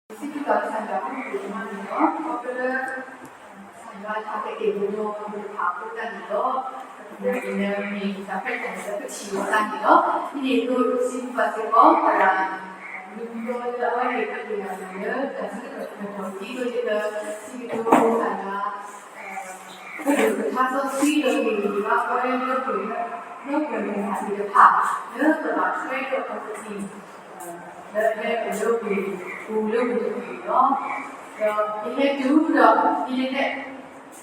စံးဘျုးကစၢ်ယွၤအမုၢ်နံၤမးန့ၣ်လီၤ. ခီဖျိလၢ ကစၢ်ယွၤအတၢ်ကတဲာ်ကတီၤသ့ၣ်တဖၣ်အဃိသတးန့ၣ်လီၤ. ပကတဲန့ၣ်လၢမ့ၢ်တၢ်ခွဲးတၢ်ယာ်လၢပထံၣ်အသးန့ၣ်လီၤ. ဒ်န့ၣ်အသိး စံးဘျုးဘၣ်စ့ၢ်ကီး ပှၤဒၣ် လူၤဒီးလၢအဝဲန့ၣ် ပက့ၤယၤန့ၣ်လၢ တၢ်စံးထီၣ်ပတြၢၤဒ်သိးလၢ စံးကတိၤဖိသၣ်ယွၤ ပကထါစီဆှံဒီးက့ၤယၤ ပဝဲလၢပှဲၤ လၢပှဲၤမုၢ်နၤသ့ၣ်တဖၣ် လၢပဘၣ်ထွဲဒီးပကသ့ၣ် လၢအဝဲပလၢပှဲၤပူၤလၢပတပူၤန့ၣ်လီၤ. ဒီးယဟဲတုၤဒီး ယဟဲ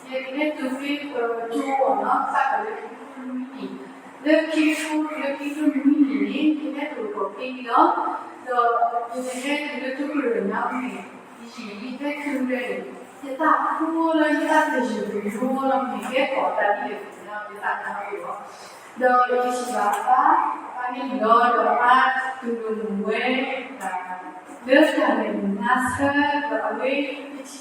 ယကဟဲတုၤဖဲပကၠိအီၤနီၤ စးထီၣ်လၢခံကထိနွံနံၣ် လၢခံကထိ လၢခံကထိနွံနံၣ်န့ၣ် ယဟဲတုၤကီၢ်ဖဲန့ၣ်လီၤ. ဒီးယကဟဲတုၤလၢကၠိကရၢၢ်ညါန့ၣ် ယဟဲတုၤဖဲန့ၣ် ယသးခုလီၤ ယသးတယုၢ်တယီလီၤ မ့ၢ်ဟဲကီၢ်တၢ်ဒ်လဲၣ်န့ၣ် ယသးနါဝဲလီၤ. ဒီးယထံၣ်ဘၣ်အပၢ် အပၢ်န့ၣ်လီၤ ဒီးအပၢ်တူၢ်လိာ်မုာ်ဝဲ လၢတၢ်မဲာ်မုာ်နါဆၢ ဒီးအဝဲ ယထံၣ်ဘၣ်အီၤဒီး ယသးဖီ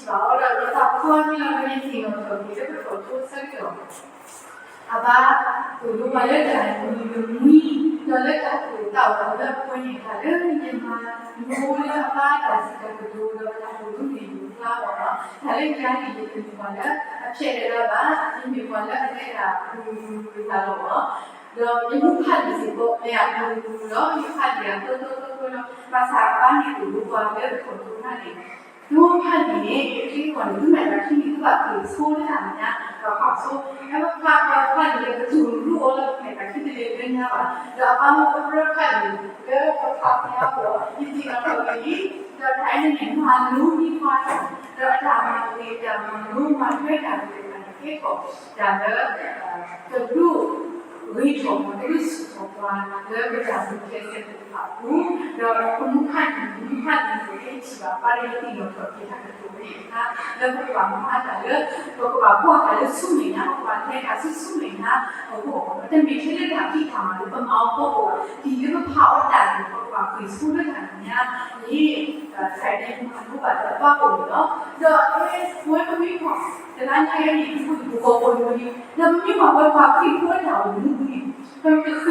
န့ၢ်လီၤ ယသ့ၣ်နီၣ်ထီၣ်က့ၤလၢပကီၢ်ကၠိဆၢကတီၢ် အဘၣ်သိၣ်လိပှၤလၢတၢ်မုာ်တမှံ ဒီးလၢတၢ်သူၣ်အိၣ်သးအိၣ်လၢအပှဲၤန့ၣ် တၢ်လၢယမၤလိလၢအပၢ်တၢ်စံးတၢ်ကတိၤ ဒီးတၢ်သိၣ်လိန့ၣ် ယကျါအီၤလီၤ. တၢ်လၢယၤန့ၣ် ယတမ့ၢ်ပှၤလၢ အဖျဲးလၢၤဘၣ်, ယမ့ၢ်ပှၤလၢအလဲၤတၢ်ပူၤပူၤတၢ်လီၤလီၤ. ဒီးယမူဖးလံာ်စ့ၢ်ကီး လဲၤအပူၤပူၤလီၤ, ယဖးလံာ်အသိးသိးသိးသိးလီၤ. ဘၣ်ဆၣ်အပၢ်န့ၣ်သိၣ်လိပှၤလၢ တခီၣ်ထူၣ်ခါန့ၣ် မူဖးလံာ်န့ၣ် ကသ့အဂီၢ်န့ၣ် သုမဲာ်သးခံန့ၣ် သုဘၣ်ဃ့ၢ်ဆိလၢတၢ်မဲာ်ညါ ဒီးဖးဆိ, ဖဲပဖး ပဖးလံာ်လၢပတူၢ်လိာ်အီၤလၢပမဲာ်သးခံတလဲၤလၢညါဘၣ်, ဒီးအပၢ်မ့ၢ်ပရၢဖးလံာ်လၢပဖးဖဲအဂီၢ် ယသ့ၣ်နီၣ်ထီၣ်က့ၤလံ, ဒီးတၢ်အံၤန့ၣ် မၤလိမံၤပှၤတၢ်, ဒီးတၢ်မၤဂ့ၤ တၢ်မၤလိ မၤထွဲတၢ်ဂ့ၤတၢ်န့ၣ် ကဲထီၣ်တၢ်လၢ ကဒိး ဂ့ၤထီၣ်ပှၤ ကဒိးဆူၣ်ထီၣ်ပှၤ လၢပတၢ်မုာ်ကျဲးစၢးသ့ၣ်တဖၣ်အပူၤ, ဒီးပမူဖးလံာ် မူဖးလံာ်န့ၣ် ယထံၣ်ဘၣ်ပၢ်လၢယသ့ၣ်နီၣ်ထီၣ်က့ၤတၢ်ကတိၤဝဲန့ၣ်အခါ လၢပကဘၣ်မၤတၢ်လၢ ပကဘၣ်ကွၢ်တၢ်လၢဆူမဲာ်ညါ ပကဘၣ်လဲၤတၢ်ဆူဆူမဲာ်ညါအဂီၢ်, တမ့ၢ်ထဲလၢတၢ်ဖံးတၢ်မၤလၢပမၤအီၤဖီခိၣ်ဘၣ်, ဒ်လၢပဖးအီၤတၢ်န့ၣ် ပကဘၣ်ဃ့ၢ်ဆိလၢတၢ်မဲာ်ညါန့ၣ် တၢ်အံၤန့ၣ် မၤလိဘၣ်လၢအပၢ်အဂီၢ်န့ၣ်လီၤ. ဒီးအဝဲ ပဝဲပမ့ၢ်ကွၢ် တနံၤညါအံၤန့ၣ် ပဟံၣ်ဖိဃီဖိအံၤန့ၣ် ဒီးပမ့ၢ်ကွၢ်ပှၤခရံာ်ဖိအတၢ်အိၣ်မူန့ၣ် ပကဃ့ၢ်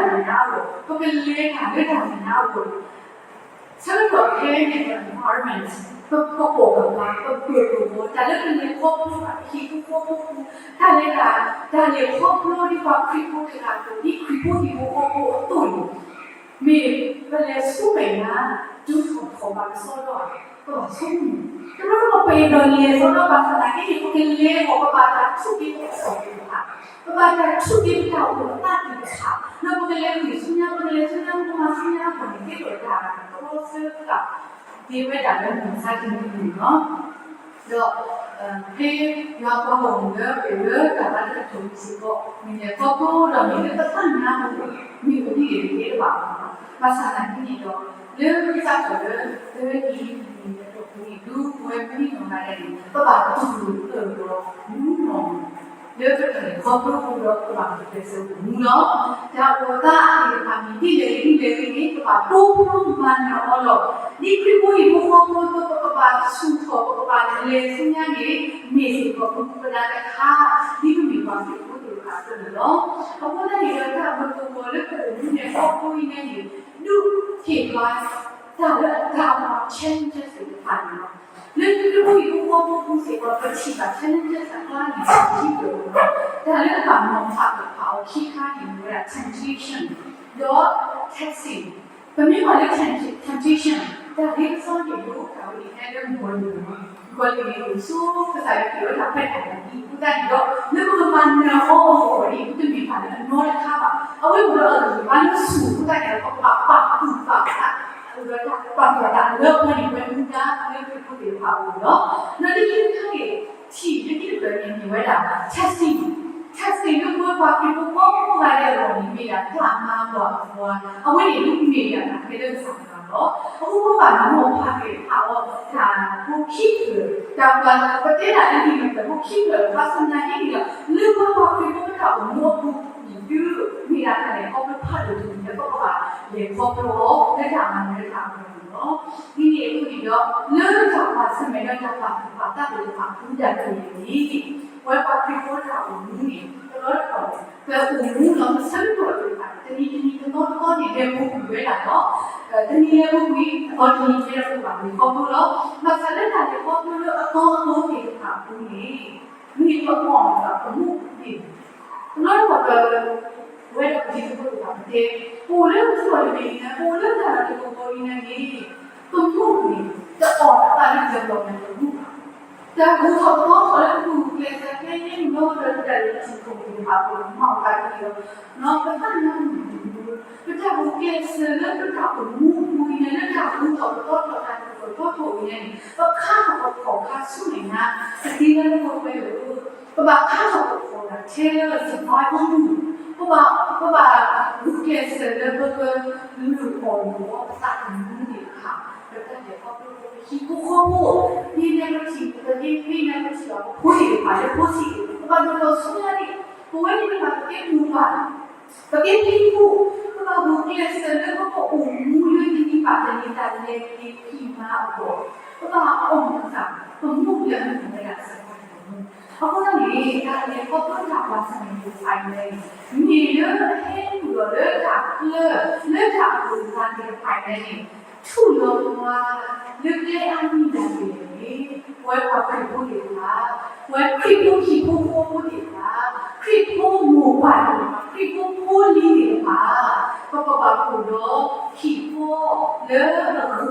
ဆိတၢ်မဲာ်ညါအဂီၢ်, ပကလဲၤတၢ်လၢတၢ်မဲာ်ညါအဂီၢ်န့ၣ် ဆၢကတီၢ်ခဲအံၤန့ၣ် environment ပကီၢ်ပပၤ ပပၢၤပဂီၤ တၢ်လၢပလဲၤခီဖျိဘၣ် ဟံၣ်ဖိဃီဖိပူၤ တၢ်လဲၤတၢ် တၢ်လဲၤခီဖျိဒ်ပှၤခရံာ်ဖိတဂၤအသိး ဒ်ခရံာ်ဖိဟံၣ်ဖိဃီဖိအသိးန့ၣ် မ့ၢ်ပလဲၤဆူမဲာ်ညါ ဒုးထီၣ်ထီၣ်ဘၣ်ကစီဒီဧါ, ပဘၣ်ဆိကမိၣ်, တဘျီဘျီပအဲၣ်ဒိးလဲၤစီဒီ ဘၣ်ဆၣ်သနာ်က့န့ၣ် ပကလဲၤအဂီၢ် ပဘၣ်တၢ်ထူၣ်က့ၤပကီၢ်သ့ၣ်တဖၣ်, ပဘၣ်တၢ်ထူၣ်က့ၤပတၢ်အိၣ်သးသ့ၣ်တဖၣ်, ဒီးပကလဲၤဃ့ၢ်ဆူညါ ပကလဲၤဆူညါ ပကမၤဆူညါအဂီၢ်န့ၣ် ကဲထီၣ်တၢ်ကဘီဆၢသး သ့ဝဲဒၣ်လၢမုၢ်မဆါတနံၤန့ၣ်လီၤ. ဒီး ဖဲယွၤပှၤဂီၢ်မုၢ်လၢအိၣ်လၢတၢ်လၢတၢ်ကတိၤစ့ၢ်ကီး မ့ၢ်လဲၤခီဖျိဒီးမ့ၢ်လၢပသးနါပူၤ မ့ၢ်အိၣ်ဒ်န့ၣ်တကဲလၢၤဘၣ်. ဘၣ်ဆၣ်သနာ်က့န့ၣ်ဒီး လၢပစးထီၣ်လၢ လၢနံၣ်နံၣ်အတီၢ်ပူၤန့ၣ် ဒ်ပဝဲမုၢ်နံၤနီၢ်ဂၤဒဲးန့ၣ် ပဘၣ်တူၢ်လိာ်အၢၣ်လီၤမူနီၢ် လၢပတၢ်လဲၤခီဖျိအပူၤဒီး ပဘၣ်မၤကျဲးစၢးအိၣ်မူလီၤ. တၢ်အိၣ်သးသ့ၣ်တဖၣ်မ့ၢ်ဒ်လဲၣ်ဂ့ၤဒ်လဲၣ်ဂ့ၤန့ၣ် ပဘၣ်တိဖျိမၤနၢၤအီၤလီၤ. ဒ်ခရံာ်ဖိဟံၣ်ဖိဃီဖိအသိး ပကဘၣ်ဆူၣ်ထီၣ် ပကဘၣ်လဲၤဆူညါန့ၣ် မ့ၢ်စ့ၢ်ကီးပမူပဒါတခါ ဒ်ပမ့ၢ်ပှၤခရံာ်ဖိသ့ၣ်တဖၣ်အသိးန့ၣ်လီၤ. အဃိသတးန့ၣ်ဒီး တၢ်မုၢ်တဂီၤလၢပအိၣ်မူန့ၣ် ခီဖျိအံၤန့ၣ် ဒုးဟ့ၣ်ပှၤ တၢ်လၢအကါပှၤ challenges သ့ၣ်တဖၣ်န့ၣ်လီၤ. လၢခရံာ်ဖိဟံၣ်ဖိဃီဖိအပူၤစ့ၢ်ကီး ပထံၣ်ဘၣ် challenges အကျါန့ၣ် ခံကတၢၢ်လီၤ. တၢ်လၢအဘၣ်နီၤဖးကဖးအီၤခံခါန့ၣ် မ့ၢ်ဝဲဒၣ် temptation ဒီး testing ပမ့ၢ်ကွၢ်လၢ temptation တၢ်ဂ့ၢ်ကစီန့ၣ် ဒိၣ်တၢ်ဝဲန့ၣ် ဟဲလၢမုၢ်ဂီၤလံာ်န့ၣ်လီၤ. မုၢ်ဂီၤလံာ်န့ၣ် အိၣ်ဆူကစၢ်ယွၤဟ့ၣ်ဝဲဒၣ်ခွဲးတၢ်ဒ်အံၤအဃိသတးန့ၣ်ဒီး လၢပကမၤနၢၤအီၤအဂီၢ်န့ၣ် ပတမ့ၢ်တၢ်လၢအနီတခါဘၣ်. အဝဲအိၣ်ဒီးအဂံၢ်ဘါလၢဆူၣ်အဃိသတးန့ၣ်ဒီး ပကဘၣ်ပာ်သူၣ်ပာ်သး အိၣ်ဒီးတၢ်ပာ်သူၣ်ပာ်သးလၢအဝဲန့ၣ် ပဝဲမူဒါလၢခရံာ်ဖိသ့ၣ်တဖၣ်အဂီၢ်လီၤ. ဒီးလၢခံတခါန့ၣ် ထံၣ်လၢခံတဖျၢၣ်န့ၣ် မ့ၢ်ဝဲဒၣ် testing, testing လၢပဝဲပှၤခရံာ်ဖိကိးဂၤဒဲးအဂီၢ်န့ၣ် မ့ၢ်ဒၣ်တၢ်မၤလီၤအပှၤ, အဝဲန့ၣ်ဒ်မ့ၢ်ဒၣ်တၢ်ခဲလၢာ်ကစၢ်ယွၤလီၤ. အဃိပဘၣ်မၤဖးက့ၤဖးအီၤ တၢ်ဖိခံဖျၢၣ်, တၢ်ပှၤပတဲဒၣ်လၢခံတဖျၢၣ်ဖိခံဖျၢၣ် ဘၣ်ဆၣ်သနာ်က့န့ၣ်ဒီး လၢပှၤခရံာ်ဖိတၢ်အိၣ်မူအပူၤန့ၣ် ဒုးမ့ၢ်ဒၣ်တၢ်လဲၤခီဖျိဖးဒိၣ်တမံၤလၢပကဘၣ်လဲၤခီဖျိအီၤ လၢတၢ်မၤနၢၤတၢ်အဂီၢ်န့ၣ်လီၤ. ဒ်န့ၣ်အသိးန့ၣ်ဒီး လၢတၢ်ကွၢ်ဆၢၣ်မဲာ်ဒီးတၢ်ပာ်သူၣ်ပာ်သးသ့ၣ်တဖၣ်အပူၤဒၣ်လဲာ်န့ၣ် ပဝဲပှၤခရံာ်ဖိတၢ်အိၣ်မူန့ၣ် တဘျီတခီၣ်န့ၣ် ပအိၣ်မူလီၤ ပဆၢကတီၢ်သ့ၣ်တဖၣ် တနံၤတနံၤတသီတသီန့ၣ် လဲၤပူၤကွံာ်ဝဲဒၣ်လီၤ. တနံၤလဲၤပူၤကွံာ် အသီတနံၤကဲထီၣ်ပူၤဘၣ် မ့ၢ်ခီဖျိလီၤ. ဘၣ်ဆၣ်လၢတၢ်လဲၤခီဖျိလၢအသီအသီသ့ၣ်တဖၣ်အပူၤန့ၣ် မ့ၢ်ပအီၣ်မ့ၢ်ပမူအပူၤန့ၣ် တဘျီတခီၣ်ပ ပဝဲဒၣ်ပတံၤသကိးသ့ၣ်တဖၣ်ပတဲ ပအိၣ်လၢပကီၢ်တဘ့ၣ်အံၤန့ၣ် ပအိၣ်လၢတၢ်လီၢ်တတီၤတီၤအံၤန့ၣ်န့ၣ် ပမူအပူၤန့ၣ် တအီၣ်တၢ်ဘၣ်လၢ development တမူဘၣ်. တၢ်ဂုၤထီၣ်ပသီထီၣ်လၢပဂုာ်ကျဲးစၢးကျဲယဲၢ်မ့ၢ်ဒီးတၢ်လၢတၢ်လၢတၢ်လၢတၢ်လၢတၢ်လၢတၢ်လၢတၢ်လၢ ပသးညါမုၢ်မုၢ် ပတၢ်ဂုာ်ကျဲးစၢးလၢပတၢ်အိၣ်မူအပူၤအံၤန့ၣ် လၢတၢ်ဂုၤထီၣ်ပသီထီၣ်တၢ်ဂုၤထီၣ်ပသီထီၣ်အံၤန့ၣ် ပခါထီၣ်ပခီၣ်ခါဆူမဲာ်ညါ ပသ့လၢပဝဲလီၤ. ပဘၣ်ခါထီၣ်ပခီၣ်တၢ်ထဲလၢ survival mode ပဘၣ် ပဘၣ်ဂုာ်ကျဲးစၢးလၢပကလုၢ်အီၣ်လုၢ်အီပသးသမူသ့ၣ်တဖၣ် ပတၢ်လဲၤခီဖျိပဟံၣ်ဖိဃီဖိ မ့ၢ်လၢပထံၣ် ပမ့ၢ်လၢပထံၣ်ဘၣ်ပဖိသ့ၣ်တဖၣ်လၢဖိဆံးသ့ၣ် ပဘၣ်ဒိၣ်ထီၣ်ဆူညါန့ၣ် ပဝဲန့ၣ်တဖၣ်ပကဲတူၢ်ဘၣ် ပကဲဖံဖု ပဘၣ်ဂုာ်ကျဲးစၢးလၢပကအိၣ်မူလၢတနံၤဘၣ်တနံၤတၢ်လဲၤက့ၤက့ၤမၤအဂီၢ် ပဘၣ်အီၣ်မၤသး ပမူလၢအမ့ၢ်ဝဲဒၣ်စ့ၢ်ကီး အဃိသတးန့ၣ် တၢ်လဲၤခီဖျိတၢ်ကွၢ်ဆၢၣ်မဲာ်သ့ၣ်တဖၣ်အံၤန့ၣ် မ့ၢ်လၢအဟဲနုာ်လီၤလၢတၢ်ကျၢၢ် လၢတၢ်အဂုၤအဂၤသ့ၣ်တဖၣ်အံၤန့ၣ် ထူၣ်လီၤပှၤလၢကျဲအါမံၤဒၣ်လဲာ်န့ၣ် ပဝဲပှၤခရံာ်ဖိသ့ၣ်တဖၣ် ပဝဲခရံာ်ဖိဟံၣ်ဖိဃီဖိသ့ၣ်တဖၣ် ခရံာ်ဖိမိၢ်ပၢ်သ့ၣ်တဖၣ် ခရံာ်ဖိဖိလံၤသ့ၣ်တဖၣ် ပကဘၣ်အိၣ်ဒီးဟံၣ်ဃီလၢအဂၢၢ်အကျၢၤ လၢအသးလၢအအိၣ်ဒီးတၢ်သူၣ်ထီၣ်ဟံၣ်ဃီလၢအဂၢၢ်အကျၢၤန့ၣ် တၢ်ကါဒိၣ်လီၤ. အဃိပဝဲခရံာ်ဖိဟံၣ်ဖိဃီဖိသ့ၣ်တဖၣ် လၢတၢ်သူၣ်ထီၣ်ခရံာ်ဖိဟံၣ်ဖိဃီဖိလၢအဂၢၢ်အကျၢၤ လၢတကဒံကဒါဘၣ်အံၤန့ၣ် ကစၢ်ဒၣ်ဝဲ ယအဲၣ်ဒိးဟ့ၣ်ဂံၢ်ဟ့ၣ်ဘါ တၢ်ဂ့ၢ်ဖိ သၢမံၤန့ၣ်လီၤ သၢကတီၢ်န့ၣ်လီၤ. အဃိ လၢပဝဲဖိဒံနီၢ်ဂၤဒဲး ခရံာ်ဖိဟံၣ်ဖိဃီဖိကဂၢၢ်ကကျၢၤအဂီၢ်န့ၣ် ပကသူၣ်ထီၣ်လၢကျဲဒ်လဲၣ်တဖၣ်န့ၣ် တၢ်ဂ့ၢ်မိၢ်ဝဲသၢမံၤန့ၣ်လီၤ. သၢမံၤန့ၣ် သူၣ်ထီၣ် ထီၣ်တဃာ်လၢအဂၢၢ်အကျၢၤ foundation လၢအဂၢၢ်အကျၢၤ firm foundation ပှၤတၢ်သူၣ်ထီၣ်ခရံာ်ဖိဟံၣ်ဖိဃီဖိလၢအထီၣ်တဃာ်အဂၢၢ်အကျၢၤန့ၣ် မ့ၢ်တၢ်လၢအကါဒိၣ်တမံၤန့ၣ်လီၤ. ထါစံးထီၣ်ပတြၢၤတကယၤခံဆံနွံ တဲပှၤဒီး ယွၤမ့ၢ်တမၤဟံၣ်ဘၣ်ဒီး ပှၤလၢအမၤဝဲတဖၣ်န့ၣ် မၤဝဲကလီကလီလီၤ. ယွၤမ့ၢ်တပာ်ဘၣ်မုာ်ဒီး ပှၤကွဲးတၢ်တဖၣ်န့ၣ် ဆိးသီဝဲကလီကလီလီၤ. အဃိတၢ်အဂံၢ်ထံးန့ၣ် မ့ၢ်ဝဲဒၣ်တၢ် လၢအဟဲလၢကစၢ်ယွၤန့ၣ်လီၤ. တၢ်လၢအဟဲလၢကစၢ်ယွၤန့ၣ်လီၤ. အဃိသတးလၢ foundation ပကပာ်လီၤ foundation တၢ် ထီၣ်တဃာ်လၢအဂၢၢ်အကျၢၤအဂီၢ်န့ၣ် ပကဘၣ်အိၣ်ဒီးတၢ်သ့ၣ်ညါ ကံၢ်လၢအဂၢၢ်န့ၣ်လီၤ. တၢ်တခါန့ၣ်မ့ၢ်ဝဲဒၣ်ယွၤအတၢ်မၤ ကစၢ်ယွၤတဲဘၣ်လီၤ ပှၤကညီ ပမ့ၢ်ကွၢ်လၢတၢမိၤၡ့အဆၢဒိၣ်ခံ အဆၢဖိတဆံဃိးန့ၣ် ယွၤတဲဝဲဒၣ်န့ၣ် ယကတ့ ဟံၣ်ဃီလၢအသူၣ်ထီၣ်န့ၣ် တမ့ၢ်ပတၢ်ဃုထၢတၢ်ပဝဲဘၣ်. မ့မ့ၢ်တခီ ဟံၣ်ဃီလၢအအိၣ်ဒီးပှၤလၢအသူၣ်ထီၣ် ဒီးဖိပလံၤတၢ်န့ၢ်သါလၢအဟဲလၢယွၤလ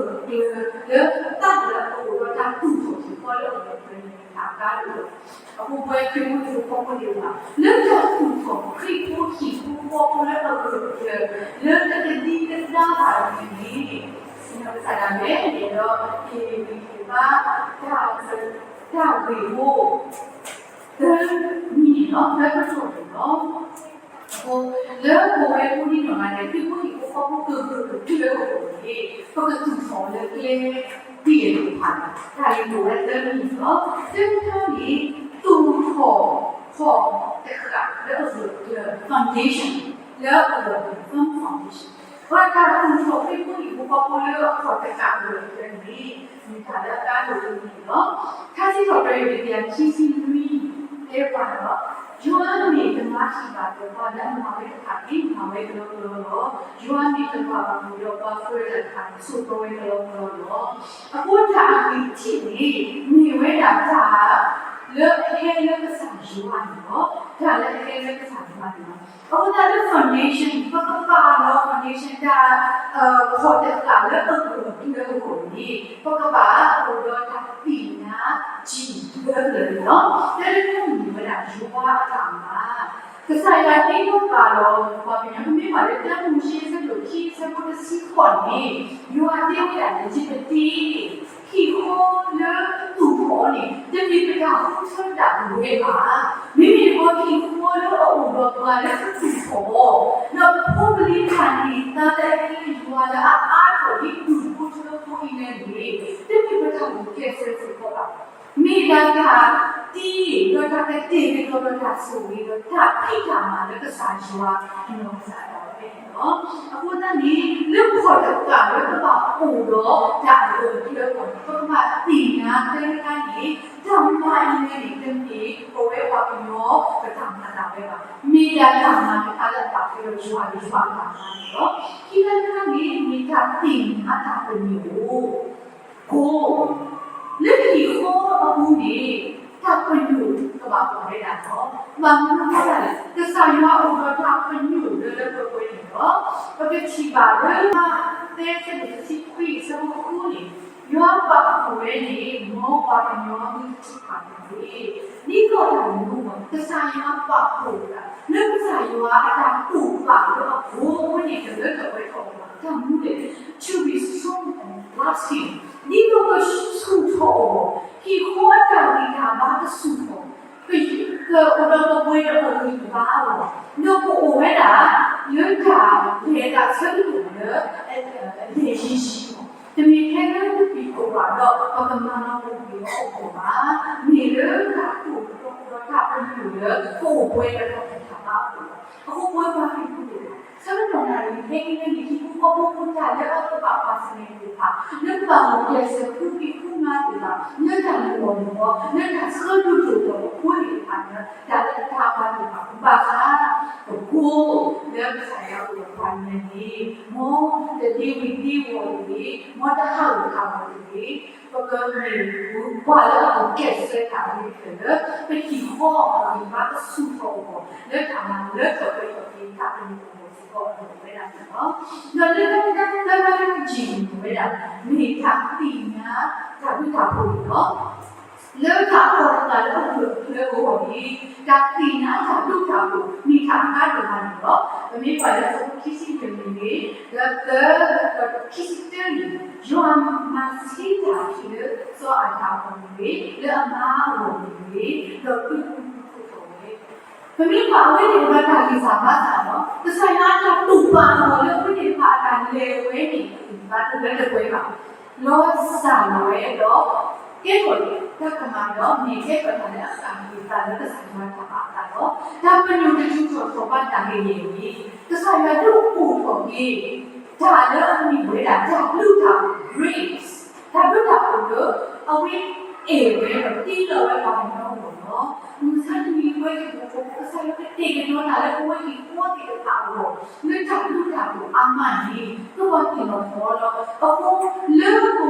ၢအအါထီၣ်ဒ် ဒူၣ်ဖိထၢဖိအံၤန့ၣ်န့ၣ် တမ့ၢ်ပတၢ်ဂုာ်ကျဲးစၢးစ့ၢ်ကီးဘၣ်. မ့ၢ်ဒၣ်တၢ်တ့ ဒီးတၢ်ကတဲာ်ကတီၤဒီးတၢ်ဆိၣ်ဂ့ၤဒီး တၢ်ဖံးတၢ်မၤလၢကစၢ်ယွၤအနီၢ်ကစၢ်ဒၣ်ဝဲန့ၣ်လီၤ. အဃိသတးန့ၣ် လၢခီၣ်တဃာ်လၢပဘၣ်အိၣ်ဒီးတၢ်အဂၢၢ်အကျၢၤအဂီၢ်န့ၣ် ပကဘၣ်သ့ၣ်ညါတၢ်တခါန့ၣ် တၢ်မၤအံၤန့ၣ်န့ၣ် တမ့ၢ်ပဝဲပှၤကညီပတၢ်မၤတၢ်ဝဲဘၣ်. မ့ၢ်ဒၣ်တၢ်မၤတခါလၢအပာ်ဖှိၣ်ဒီးယွၤဒီးယွၤအတၢ်မၤန့ၣ်လီၤ. ခံခါတခါန့ၣ် မ့ၢ်တၢ်သ့ၣ်ညါတၢ်ပညိၣ် ကိး လၢဟံၣ်ဃီအပူၤန့ၣ် တၢ်ပညိၣ်ကဘၣ်အိၣ်ဝဲဒၣ်လီၤ. ဘၣ်မနုၤအဃိလဲၣ်, ကစၢ်ယွၤအိၣ်ဒီးတၢ်ပညိၣ်လၢလၢပှဲၤပှဲၤန့ၣ်လီၤ. ပကထံၣ်ဘၣ်လၢ မးသဲ အဆၢဒိၣ်တဆံခွံ အဆၢဖိဃုန့ၣ်, ယွၤပာ်ဖှိၣ်ဝဲန့ၣ် မ်ပှၤကညီသုတထံၣ်ဘၣ်တဂ့ၤ. ဒ်သိးတၢ်မနုၤအဃိ ကစၢ်ယွၤပာ်ဖှိၣ်ဝဲဒၣ် လၢကစၢ်ယွၤအတၢ်တိာ်ပာ်လၢအဘီအဝဲန့ၣ် ကလၢထီၣ်ပှဲၤထီၣ်ဝဲဒၣ် တၢ်မနုၤလဲၣ်, to be strong and lasting, ဒ်သိးကဆူၣ်ထီၣ်အဂီၢ်, ဟံၣ်ဃီအတၢ်ဂံၢ်တၢ်ဘါကဆူၣ်ထီၣ်, ကအိၣ်ဒီးကပှဲၤဒီးအဂံၢ်အဘါအဂီၢ်, ဒီးကအိၣ်ဝဲဒၣ် လၢတၢ်လဲၤတၢ်ဆၢကတီၢ်လၢ အလဲၤယံၤယံၤအဂီၢ်, တမ့ၢ်ထဲလၢတပံၤဃီဘၣ်ဒီး ပကမၤလီၤပူၤကွံာ်အီၤအဂီၢ်ဘၣ်. မ့ၢ်လၢတၢ်တိာ်ပညိၣ်ဒီးတၢ်ပညိၣ်လၢ ကအိၣ်ပှဲၤဒီးတၢ်ဂံၢ်တၢ်ဘါအဂီၢ်လီၤ. အဃိပဝဲပှၤခရံာ်ဖိသ့ၣ်တဖၣ် ဆၢကတီၢ်နၣ်ရံၣ်ဖဲအံၤန့ၣ် ဟံၣ်ဖိဃီဖိဖိတၢ်လၢအကဘၣ်ကွၢ်ဆၢၣ်မဲာ်သ့ၣ်တဖၣ် လၢကဘၣ်ဂုာ်ကျဲးစၢးဃုဖံးဃုမၤသ့ၣ်တဖၣ် လၢတၢ်မုၢ်လၢ်မုၢ်လီၤ လၢတၢ်ဆၢဒိၣ်ထီၣ်ဒီးအဖိသ့ၣ်တဖၣ်လၢ တၢ်လၢအတၢ်ကွၢ်သ့ၣ်တဖၣ် ဘၣ်ဆၣ် ပကိလၢကစၢ်ယွၤအိၣ်ဒီးပှၤန့ၣ်န့ၣ် မ်တဒ့ဝံၤဒ့ဝီၤတဂ့ၤ, မ်တဟးဂူာ်ဟးဂီၤတဂ့ၤ, ပကမ့ၢ်ပှၤလၢအဂုာ်ကျဲးစၢးတၢ်အဂ့ၤကတၢၢ်လၢ ပဟံၣ်ဃီအဂံၢ်ဘါကဆူၣ်ထီၣ်အဂီၢ် လၢတၢ်မၤလၢထီၣ်ပှဲၤထီၣ်က့ၤ တၢ်ပညိၣ်အဂီၢ်စ့ၢ်ကီးအဂီၢ်ဝဲဒၣ်န့ၣ်လီၤ. ဒီးလၢတၢ်တၢ်တၢ်တၢ်တၢ်တၢ်တၢ်တၢ်တၢ်န့ၣ်ဝဲဒၣ် မ့ၢ်တၢ်သ့ၣ်ညါတၢ်ဘျုးတၢ်ဖှိၣ်န့ၣ်လီၤ. လၢတၢ်အီၣ်တၢ်လၢအဂၢၢ်အကျၢၤအဂီၢ်န့ၣ် တၢ်သ့ၣ်ညါတၢ်ဘျုးတၢ်ဖှိၣ် မ့ၢ်တၢ်အကါဒိၣ်မးန့ၣ်လီၤ. ပမ့ၢ်ကွၢ်လၢအဆၢဖိခံဆံလွံၢ်န့ၣ် လၢသၢ ဒီးခံဆံတၢန့ၣ် ယွၤမၤဆှဲတၢ်ဟံၣ်လၢစီၤအၤဒၣ်အဂီၢ်န့ၣ်တဂ့ၤ, လၢအမါအဂီၢ်န့ၣ်တဂ့ၤ, ဒီးဒုးဒုးဒုးဒုးထီၣ်ဝဲ ပမ့ၢ်ကွၢ်အဝဲသ့ၣ်တဖၣ်တၢ်ဂံၢ်စၢ်ဘါစၢ်လီၤ. ကစၢ်ယွၤအတၢ်တိာ်ပာ်အဂီၢ်လၢအဝဲသ့ၣ်တဖၣ်အတၢ်လဲၤဝဲန့ၣ် ဘၣ်တလၢတပှဲၤဘၣ်. လီၤစၢ်လီၤဝဲဒီး ကဲထီၣ်တၢ်ကမၣ်ဒီး မ့ၢ်ကဲထီၣ်တၢ်လၢအကမၣ်သ့ၣ်တဖၣ်လၢကစၢ်ယွၤတၢ်ဘၣ်အသးလီၤ. တၢ်ပညိၣ်တတုၤထီၣ်ထီၣ်ဘးတၢ်ဂ့ၢ်န့ၣ် ကစၢ်ယွၤဒုးအိၣ်ထီၣ်က့ၤ တၢ်လၢအမ့ၢ်ဝဲဒၣ်တၢ်ဘျုးတၢ်ဖှိၣ် grace တၢ်ဘျုးတၢ်ဖှိၣ်လၢ အဝဲအဲၣ်ဝဲဒီးတ့လီၤဝဲပှၤကညီအဂီၢ်လီၤ. မုၢ်မဆါတနံၤအဝဲဟံၣ်ဖိဃီဖိ ကစၢ်ယွၤကတဲာ်ကတီၤတၢ်လၢပဝဲဟံၣ်ဖိသ့ၣ်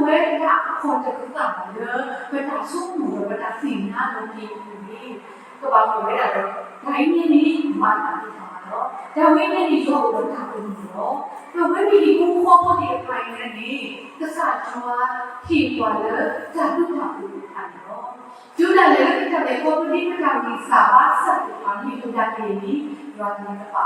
တဖၣ်အဂီၢ် လၢတၢ်ဘျုးတၢ်ဖှိၣ်အါမးန့ၣ် ကဘၣ်သ့ၣ်နီၣ်ထီၣ်လီၤ. အဃိ လၢပဝဲဒၣ်အခီၣ်တဃၣ်လၢ ပတၢ်ဆိကမိၣ်ဒီး ပတၢ်သ့ၣ်ညါလီၤက့ၤအပူၤန့ၣ် ကဘၣ်အိၣ်ဝဲဒၣ်ဒီး တၢ်အံၤန့ၣ်န့ၣ်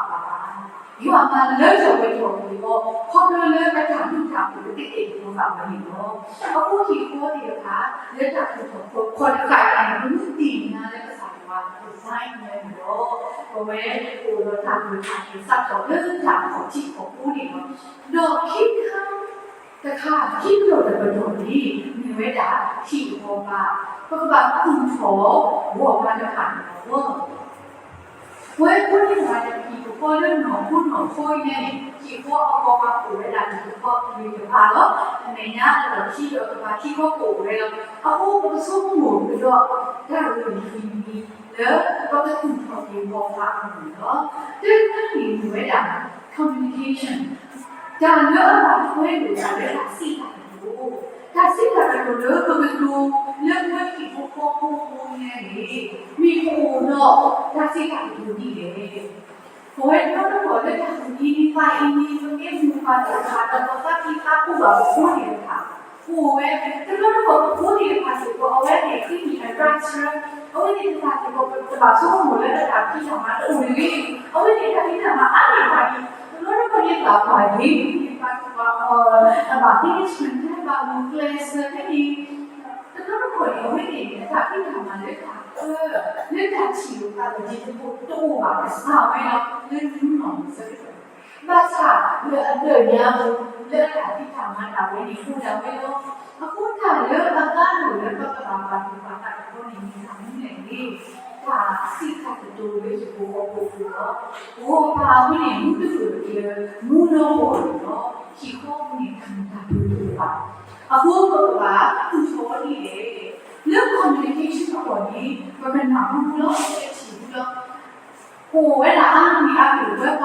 ယွၤအတၢ်ဖံးတၢ်မၤလီၤ. တၢ်ဝဲန့ၣ်န့ၣ် ယွၤအိၣ်ဒီးတၢ်ကမၣ်လီၤ. ပဝဲပဟံၣ်ဖိဃီဖိသ့ၣ်တဖၣ်အံၤန့ၣ် ကစၢ်ယွၤဟ့ၣ်ပှၤလၢတၢ်ဘျုးတၢ်ဖှိၣ်သ့ၣ်တဖၣ်န့ၣ်လီၤ. တုၤဒၣ်လဲာ်လၢပတၢ်လဲၤခီဖျိဒ်ပတၢ်ဂံၢ်စၢ်ဘါစၢ်သ့ၣ်တဖၣ်မ့ၢ်အိၣ်ဒၣ်လဲာ်န့ၣ် ယွၤတမၤတဘၣ်ဘၣ်. ယွၤမၤလၢထီၣ်ပှဲၤထီၣ်က့ၤအီၤ ခီဖျိလၢအတၢ်ဘျုးတၢ်ဖှိၣ်လၢကတဲာ်ကတီၤသးဝဲန့ၣ်လီၤ. အဃိဟံၣ်ဃီသ့ၣ်တဖၣ် လၢတၢ်သူၣ်ထီၣ်ခီၣ်တဃၣ်အံၤန့ၣ် ပမ့ၢ်သ့ၣ်ညါလၢကစၢ်ယွၤ design ဝဲန့ၣ်လီၤ. ပဝဲအိၣ်ဒီးတၢ်ဂုာ်ကျဲးစၢးစးထီၣ်လၢတၢ်ခီၣ်ထံးခီၣ်ဘိန့ၣ်လီၤ. ဒီးခံခါ တခါ ခံကတီၢ်တကတီၢ်န့ၣ် မ့ၢ်ဝဲဒၣ်ဟံၣ်အဂီၢ်ဘါ, ပကဘၣ်သူၣ်ထီၣ်ဂီၢ်ဘါတဖၣ်န့ၣ်လီၤ. ပဝဲဖိသ့ၣ်တဖၣ်န့ၣ် ပဟံၣ်ဖိဃီလၢနီၢ်ခိနီၢ်ခိအံၤန့ၣ် ဟံၣ်ဃီအဂီၢ်ဘါအိၣ်ဝဲဒၣ်တကပၤလီၤ. အမဲာ်ညါအလီၢ်ခံဒီးကဘၣ်ခံခီကအိၣ်ဝဲလီၤ. အဃိပကဆိကမိၣ်ကဒီး တၢ်ဂ့ၢ်တမံၤမံၤ လၢပကသူၣ်ထီၣ်က့ၤဂီၢ်ဘါအဂီၢ်န့ၣ်လီၤ. တၢ်တခါန့ၣ်မ့ၢ်ဝဲဒၣ် communication တၢ်လၢအဘၣ်ထွဲလိာ်သးလၢတၢ်စံးတၢ်ကတိၤ, တၢ်စံးတၢ်ကတိၤလၢပကတိၤ လၢပဝဲဟံၣ်ဖိဃီဖိအဃိန့ၣ် မ့ၢ်ပအိၣ်ဒီးတၢ်စံးတၢ်ကတိၤဒ်လဲၣ်. ပဝဲတဘျီတခီၣ်လၢတၢ်သူၣ်အံၤန့ၣ်သးအံၤန့ၣ် ပမ့ၢ်မိၢ်ပၢ်သ့ၣ်တဖၣ်ဒီး ပသးကံၢ်သးပူၤဘၣ်ပဖိသ့ၣ်တဖၣ် အိၣ်ဝဲ, တဘျီတခီၣ်ပဖိသ့ၣ်တဖၣ်စ့ၢ်ကီး အဝဲသ့ၣ်ဃ့မ့ၢ်အရၢ, အဝဲသ့ၣ်တဖၣ်စ့ၢ်ကီး ပတဘၣ်ဆိကမိၣ်လၢအတၢ်ဖံးတၢ်မၤတအိၣ်တဂ့ၤ, အဝဲသ့ၣ်တၢ်ဖံးတၢ်မၤအါန့ၢ်ပှၤဒံး, တဘျီတခီၣ်န့ၣ် ဘၣ်ပှၤဒ့, ဘၣ်ပှၤအီၤ, ဘၣ် management ဘၣ်ဂုာ်ကျဲးစၢးဖဲန့ၣ် တဘျီတခီၣ်န့ၣ် အဝဲသ့ၣ်န့ၣ် အတၢ်ဖံးတၢ်မၤလၢတၢ်အၢ, လၢတၢ်ထံၣ်လိာ်သးဒီးတၢ်တအိၣ်ဘၣ် ကစၢ်ဝဲလီၤ လၢနုာ်နီၢ်ဆၢကတီၢ် ဘၣ်ဆၣ်လၢအဒၢးညါပူၤ လၢအတၢ်ဖံးတၢ်မၤတၢ်ဝဲန့ၣ် အိၣ်ဒၣ်ဝဲလီၤ. အဃိတၢ်လၢအကါဒိၣ်လၢပကဘၣ်ပာ်သူၣ်ပာ်သးတခီန့ၣ် မ့ၢ်တၢ်မနုၤလဲၣ်န့ၣ် တၢ်စံးတၢ်ကတိၤလၢဟံၣ်ဖိဃီဖိအပူၤလီၤ. ဂီၢ်ဘါအဝဲန့ၣ် မူတဖျၢၣ်လၢ မူလီၤပှီၢ်န့ၣ်လီၤ. ဟံၣ်ဃီအပူၤန့ၣ် တၢ်မုာ်တၢ်ဘျုးတအိၣ်ဘၣ်. အဃိပကဘၣ်သူၣ်ထီၣ်ဒ်လဲၣ်. လၢ communication အဂီၢ်န့ၣ် ပကနၢ်ဟူလီၤ ပကထံၣ်လီၤ အိၣ်ဝဲဒၣ်အါမံၤအါကလုာ် ပဝဲပှၤကညီတဘျီတခီၣ်န့ၣ်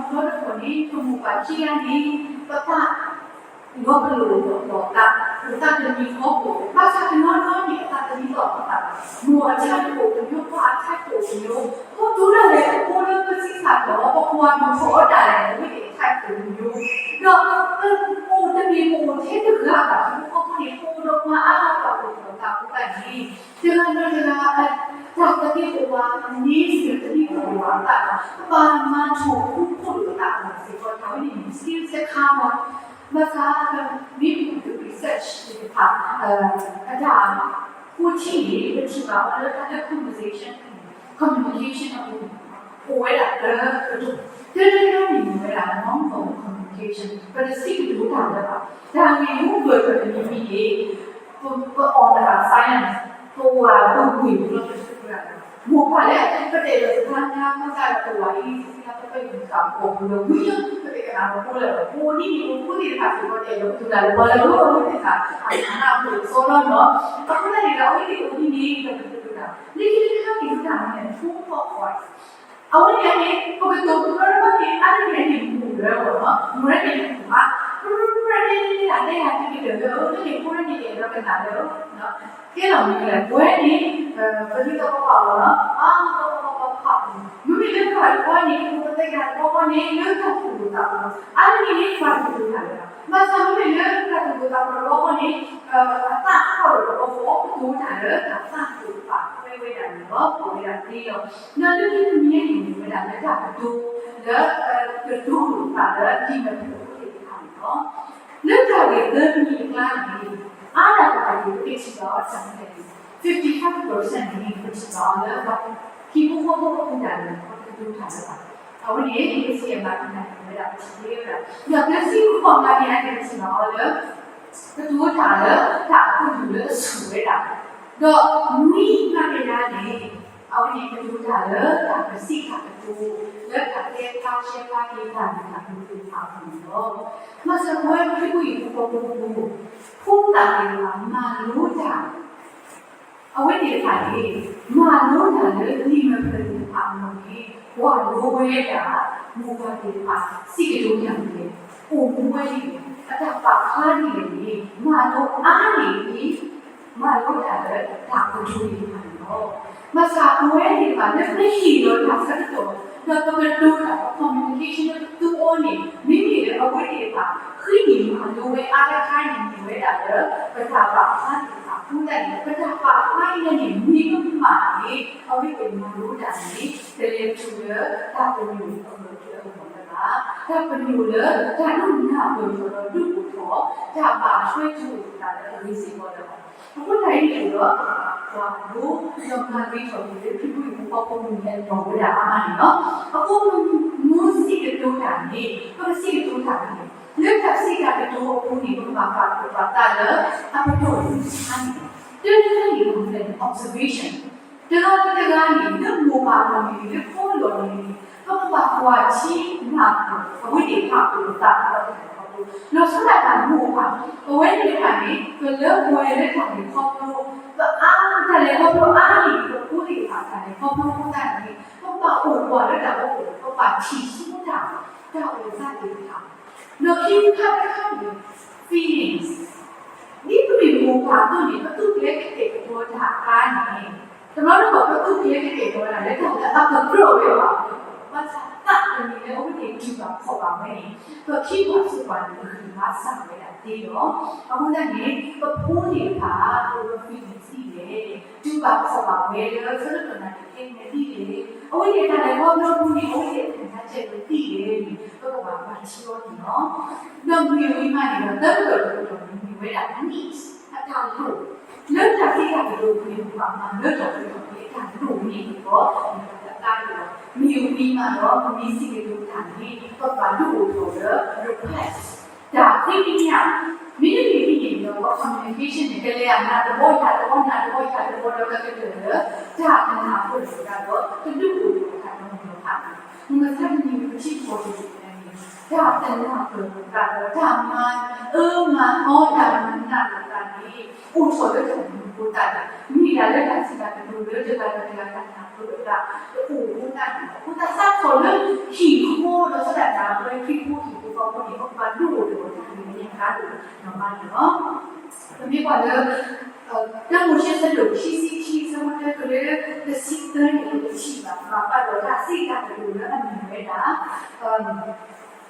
ပမိၢ်ပၢ်ခံဂၤန့ၣ် ပသးလီၤပလိာ်ဒီးသး, ပသးတမံၤဃီပအိၣ်, ဘၣ်ဆၣ်တနီၤနီၤန့ၣ် အသးတမံၤသီၣ်သးဘၣ်, မိၢ်အ type တအိၣ်တမျိုး, ပၢ်အ type တအိၣ်တမျိုး, အဃိတုၤဒၣ်လဲာ် ပဖိလၢပသံသးဒီး ပကွၢ်ဒိၣ်ထီၣ်အီၤဒၣ်လဲာ်န့ၣ် အဝဲသ့ၣ်အ type တအိၣ်တမျိုး, ဒီးပအိၣ်တမ့ၢ်ပအိၣ်ထဲတဂၤဘၣ်, ဟံၣ်ဖိဃီဖိန့ၣ် ပအိၣ်ဒီးပှၤအါဂၤ ပာ်ဖှိၣ်ထီၣ်သးအဃိသတးန့ၣ် တဂၤဒီးတဂၤ တၢ်သးက့ၣ်အိၣ်ဝဲ မ့ၢ်စ့ၢ်ကီးတမံၤအိၣ်ဝဲအသးဒီး ပဘၣ်မၤထီၣ်ဃူဖိးလိာ်သးအဂီၢ်စ့ၢ်ကီး တၢ်ဝဲန့ၣ်မ့ၢ် skill တခါလီၤ. ဘၣ်ဆၣ် မ့ၢ်ပမ့ၢ် research သ့ၣ်တဖၣ် အတၢ်ဃိထံန့ၣ် ပထံၣ်ဘၣ်အီၤလၢတၢ်လၢ conversation communication အပူၤန့ၣ် အိၣ်ဝဲဒၣ်သၢကတိၤ, တၢတခါန့ၣ်မ့ၢ်ဝဲဒၣ် non-verbal communication ပတစံးကတိၤတၢ်လၢၤဘၣ်. တၢ်ဂ့ၢ်မူဘၢၣ်စၢၤတမံၤမံၤန့ၣ် ပ ပအီၣ်တၢ် silence ပအိၣ်ဝဲဒၣ်ပူၤကွံာ်လီၤ ပတစံးကတိၤတၢ်လၢၤဘၣ်. မိၢ်ပၢ်လၢ ပတအဲၣ်ဒိးစခါညါ ခီစၢ်ဒီးပဝဲအံၤ စံးလၢပပယူၢ်သးပကီၢ်ပူၤလၢဝံၤလၢ ပတကနၣ်ပဖိလၢပဖိဒ်န့ၣ် ပဖိသ့ၣ်တဖၣ်စ့ၢ်ကီး တအဲၣ်ဒိးပသူၣ်တၢ်လၢပှၤလၢအဂီၢ်ဝဲသ့ၣ်တဖၣ် အတၢ်နၢ်ပၢၢ်အသီလီၤနီၤ. အဃိသတးန့ၣ်ဒီး အဝဲသ့ၣ်အိၣ်ဒ်န့ၣ် ပကတိၤတၢ် လၢခံတခါန့ၣ် ပတၢ်မၤန့ၣ် ဖိသီၣ်ကွၢ် အဝဲန့ၣ်န့ၣ် ပကတိၤတဘျီတဘျီန့ၣ် အါတက့ၢ်န့ၣ် မူၤလၢအီၤနီၤ, မူၤလၢန့ၣ်မူၤဘၣ်, ပရူၤပရူၤန့ၣ် တဲဒၣ်တဲဒၣ်တကတၢၢ်လၢ အဝဲန့ၣ်ဖိန့ၣ် တအဲၣ်ဒိးကနၣ်လၢ ကဲလီၤမ့ၢ်လဲၣ် ပဝဲန့ၣ် ပဒ်သိးပပာ်လီၤနီၤ အါ ပပပပပပ မ့မ့ၢ်လၢပှၤတဘျီန့ၣ် ပကတဲက့ၤတဘျီဃီန့ၣ် လၢတၢ်သူၣ်ဒိၣ်သးဖျိး အါတက့ၢ်န့ၣ် ပှၤတဒိၣ်တၢ်လၢၤဘၣ်. ဘၣ်ဆၣ်မ့မ့ၢ်လၢတၢ်သူၣ်ဒိၣ်သးဖျိးတဘျီဃီန့ၣ် အသၣ်ထီၣ်ဒီးတဘျီဃီ ပဒိၣ်တၢ်လၢတၢ်သၣ်ဒိၣ်သးဖျိးဝဲဒၣ်န့ၣ်လီၤ ပဝဲဒၣ်သ့လီၤ. ဒီးလၢခံတမံၤန့ၣ် မ့ၢ်ဝဲဒၣ်လၢတၢ်ကတိၤ လၢ ကတိၤလိာ်သးလၢ လံာ်မဲာ်ဖျၢၣ်ဖိသ့ၣ်တဖၣ်န့ၣ်လီၤ. လၢတၢ်ဂ့ၢ်သၢမံၤအကျါန့ၣ် အါဒၣ်တၢ်ဂ့ၢ် ပကထံၣ်ဘၣ်အီၤတၢ်န့ၣ် fifty five percent န့ၣ် ပထံၣ်ဘၣ်အီၤလၢ ဟံၣ်ဖိဃီဖိအပူၤတၢ်န့ၣ် ပကတိၤတၢ်လၢၤဘၣ်. အဝဲန့ၣ် လၢစံးအမၤကနၣ်ဝဲဒၣ်ပထံၣ်ဝဲဒၣ် ဒီးသၢဆံဃိးမးန့ၣ် အန့ၣ်ပထံၣ်ဘၣ်အီၤလၢ ကတိၤတၢ်လၢတၢ်အကလုၢ်လၢအဆူၣ်ဝဲဒၣ်, ဒီးနွံမးကယၤန့ၣ် အဝဲန့ၣ်ကတိၤတၢ်လၢတၢ်ကစံးတၢ်ကတိၤ လၢတၢ်တဲဖျါရှဲဖျါက့ၤတၢ်ဂ့ၢ်တၢ်ကျိၤသ့ၣ်တဖၣ်အပူၤန့ၣ်လီၤ. ဘၣ်ဆၣ်ပဝဲခရံာ်ဖိဟံၣ်ဖိဃီဖိအပူၤ ဖိသၣ်သ့ၣ်တဖၣ်မၤလိတၢ် အဝဲသ့ၣ်တဖၣ်န့ၣ် မၤလိတၢ်လၢလံာ်မဲာ်ဖျၢၣ်သ့ၣ်တဖၣ်အပူၤန့ၣ် ကွၢ်လိဝဲဒၣ် မိၢ်ပၢ်သ့ၣ်တဖၣ် စံးကတိၤတၢ်ဒ်လဲၣ်, အိၣ်မူဝဲဒ်လဲၣ်, အတၢ်ပာ်ဖျါဒ်လဲၣ်န့ၣ် မၤလိအါန့ၢ်ဒ် မၤလိတၢ်လၢတၢ်ကတိၤသ့ၣ်တဖၣ်န့ၣ်လီၤ. ဘၣ်ဆၣ်ပဝဲသ့ၣ်တဖၣ် လၢပဟ့ၣ်လီၤတၢ်ဆၢကတီၢ် ဒီးပကတိၤတၢ် ပ communication လၢပသူအီၤန့ၣ် မ့မ့ၢ်လၢအဝဲသ့ၣ်တဖၣ် ဃ့န့ၢ်မၤလိဝဲအါတခါန့ၣ် မ့ၢ်ဝဲဒၣ်လၢ ပတၢ်ပာ်ဖျါသ့ၣ်တဖၣ်အဃိသတးန့ၣ် ပတၢ်ပာ်ဖျါအံၤန့ၣ် မ့ၢ်ကမၣ်န့ၣ် အဝဲသ့ၣ်မၤလိတၢ်န့ၣ် တလဲၤတုၤလၢတၢ်ပညိၣ်အဂၢၢ်ကျၢၤအဂီၢ်လၢၤဘၣ်. တၢ်ပညိၣ်လၢ တၢ်ဒိကနၣ်ပၢၢ်ထီၣ်ဒီးဒုးအိၣ်ထီၣ် တၢ်ဘၣ်ထွဲတုၤအိၣ်သးလၢအဂ့ၤစ့ၢ်ကီးလၢၤဘၣ်. အဃိသတးအံၤန့ၣ်ဒီး ပှၤဒိ ဒီးမၤဂ့ၤထီၣ်က့ၤလၢခရံာ်ဖိဟံၣ်ဖိဃီဖိအပူၤန့ၣ်အတီၢ်ဝဲဒၣ်အါမးန့ၣ်လီၤ. အဃိ မူစံးကတိၤတၢ်န့ၣ် ပကစံးကတိၤတၢ်န့ၣ် လၢတၢ်စံးတၢ်ကတိၤအပူၤန့ၣ် ပကဘၣ်ပာ်သူၣ်ပာ်သးလၢအပတီၢ်လွံၢ်ဆါန့ၣ်လီၤ. တၢတခါန့ၣ် observation တဂၤတဂၤန့ၣ် လၢမိၢ်ပၢ်အလီၢ်န့ၣ် လၢဖိလီၢ်န့ၣ် ပကဘၣ်ကွၢ်ထံနၢ်ပၢၢ် အဝဲသ့ၣ်တဖၣ်အိၣ်သးဒီးတၢ်လဲၤခီဖျိ လီၤဆီဒၣ်တၢ်မိၢ်ပၢ် ပဝဲသ့ၣ်တဖၣ်န့ၣ် ပလၢပှဲၤလၢတၢ်လဲၤခီဖျိ ပအါ တၢ်လဲၤခီဖျိအါန့ၣ် ပဖိသ့ၣ်တဖၣ်တၢ်လဲၤခီဖျိအဃိသတးန့ၣ် ပဘၣ်အိၣ်ကွၢ်လၢတၢ်အိၣ်ဖှိၣ် ပဘၣ်ထံၣ်ဆိတၢ် တၢ်အိၣ်သးသ့ၣ်တဖၣ် ဒီးခံခါတခါန့ၣ် feelings ဒ်ပမ့ၢ်မိၢ်ပၢ်အသိးန့ၣ် ပသူၣ်ကျဲကတဲာ်ကတီၤတၢ်အခါန့ၣ် တဘျီတခီၣ် ပသူၣ်ကျဲကတဲာ်ကတီၤဝဲဒၣ်လၢတၢ်လၢအပကြၢးဝဲဘၣ်. ဘၣ်ဆၣ်သးတမံၤလၢအဝဲသ့ၣ်တူၢ်ဘၣ်ခီၣ်ဘၣ်ဝဲန့ၣ် ပခံပှၤစိပှၤန့ၣ် ပဂံၢ်ဘါစၢ်ဝဲဒၣ်သ့လီၤ. အဃိသတးန့ၣ် ပဖိသ့ၣ်တဖၣ် ပ feelings ဒ်လဲၣ်, တူၢ်ဘၣ်ခီၣ်ဘၣ်ဝဲလၢ ဆၢကတီၢ်နၢ်ဒ့ခဲန့ၣ်ဒ်လဲၣ်, အဝဲသ့ၣ်တၢ်လဲၤခီဖျိအပူၤန့ၣ် အဝဲသ့ၣ်အခံစားချက်ဒ်လဲၣ်န့ၣ် ပကဘၣ်ကွၢ်ထံအီၤန့ၣ်လီၤ. ဒီးမ့ၢ်ဝံၤမးန့ၣ်ဒီး သၢကတီၢ်တကတီၢ်န့ၣ် မ့ၢ်ဝဲဒၣ် needs အတၢ်လိၣ် လၢတၢ်စံးတၢ်ကတိၤအပူၤန့ၣ် ပကဘၣ်မၤလၢတၢ်စံးတၢ်ကတိၤအတၢ်လိၣ်န့ၣ်ဒီး ပတၢ်သးန့ၣ်လီၤ. မ့ၢ်ဝံၤမးဒီး ပမ့ၢ်စံးကတိၤတၢ်န့ၣ် ပကဘၣ်ဒုးအိၣ်ထီၣ်လၢ request တၢ်ဃ့ကညး မ့တမ့ၢ်ဒ်န့ၣ်ဒီး ပ communication န့ၣ် ကလဲၤအနးတဘီယၤတဘီ နးတဘီယၤတဘီဒီး ကကတၢၢ်လၢ တၢ်ကနၢ်ပၢၢ်လိာ်သးဒီး ကဒုးအိၣ်ထီၣ်တၢ်ဒီးမုၢ်လီၤဖးန့ၣ် မုၢ်မဆါတနံၤ ပထံၣ်ဃီၤတနံၤန့ၣ် တၢ်ကနၢ်ပၢၢ်လိာ်သးဒီး တၢ်မၤအၢမၤသီ တၢ်မၤနးလိာ်သးန့ၣ် အိၣ်ထီၣ်လၢတၢ်မနုၤအဃိသတးလဲၣ်, မ့ၢ်ဒၣ်လၢတၢ်စံးတၢ်ကတိၤလၢတဂၤဒီးတဂၤတၢ်နၢ်ပၢၢ်လိာ်သး တအိၣ်အဃိသတးန့ၣ်လီၤ. အဃိသတးစးထီၣ်လၢဟံၣ်ဃီဒီး သဒၣ်တၢ်ပဝဲခရံာ်ဖိဟံၣ်ဖိဃီဖိန့ၣ် ပကဘၣ်ဒုးအိၣ်ထီၣ်တၢ်ဂ့ၢ်မ့ၢ်အံၤအါဒိၣ်ဒီးမးန့ၣ်လီၤ. ပမ့ၢ်ကွၢ်လၢ တၢမိၤၡ့ အဆၢဒိၣ်ခံဆံခံ အဆၢဖိတၢတုၤလၢတဆံသၢန့ၣ် ပထံၣ်ဘၣ် ဘၣ်ဃးဒီးတၢ်စံးတၢ်ကတိၤလၢအမ့ၢ်ဝဲဒၣ် စီၤအၤဘြၤဟၣ်ဒီးစီၤအံၤစဲးလီၤ. စီၤ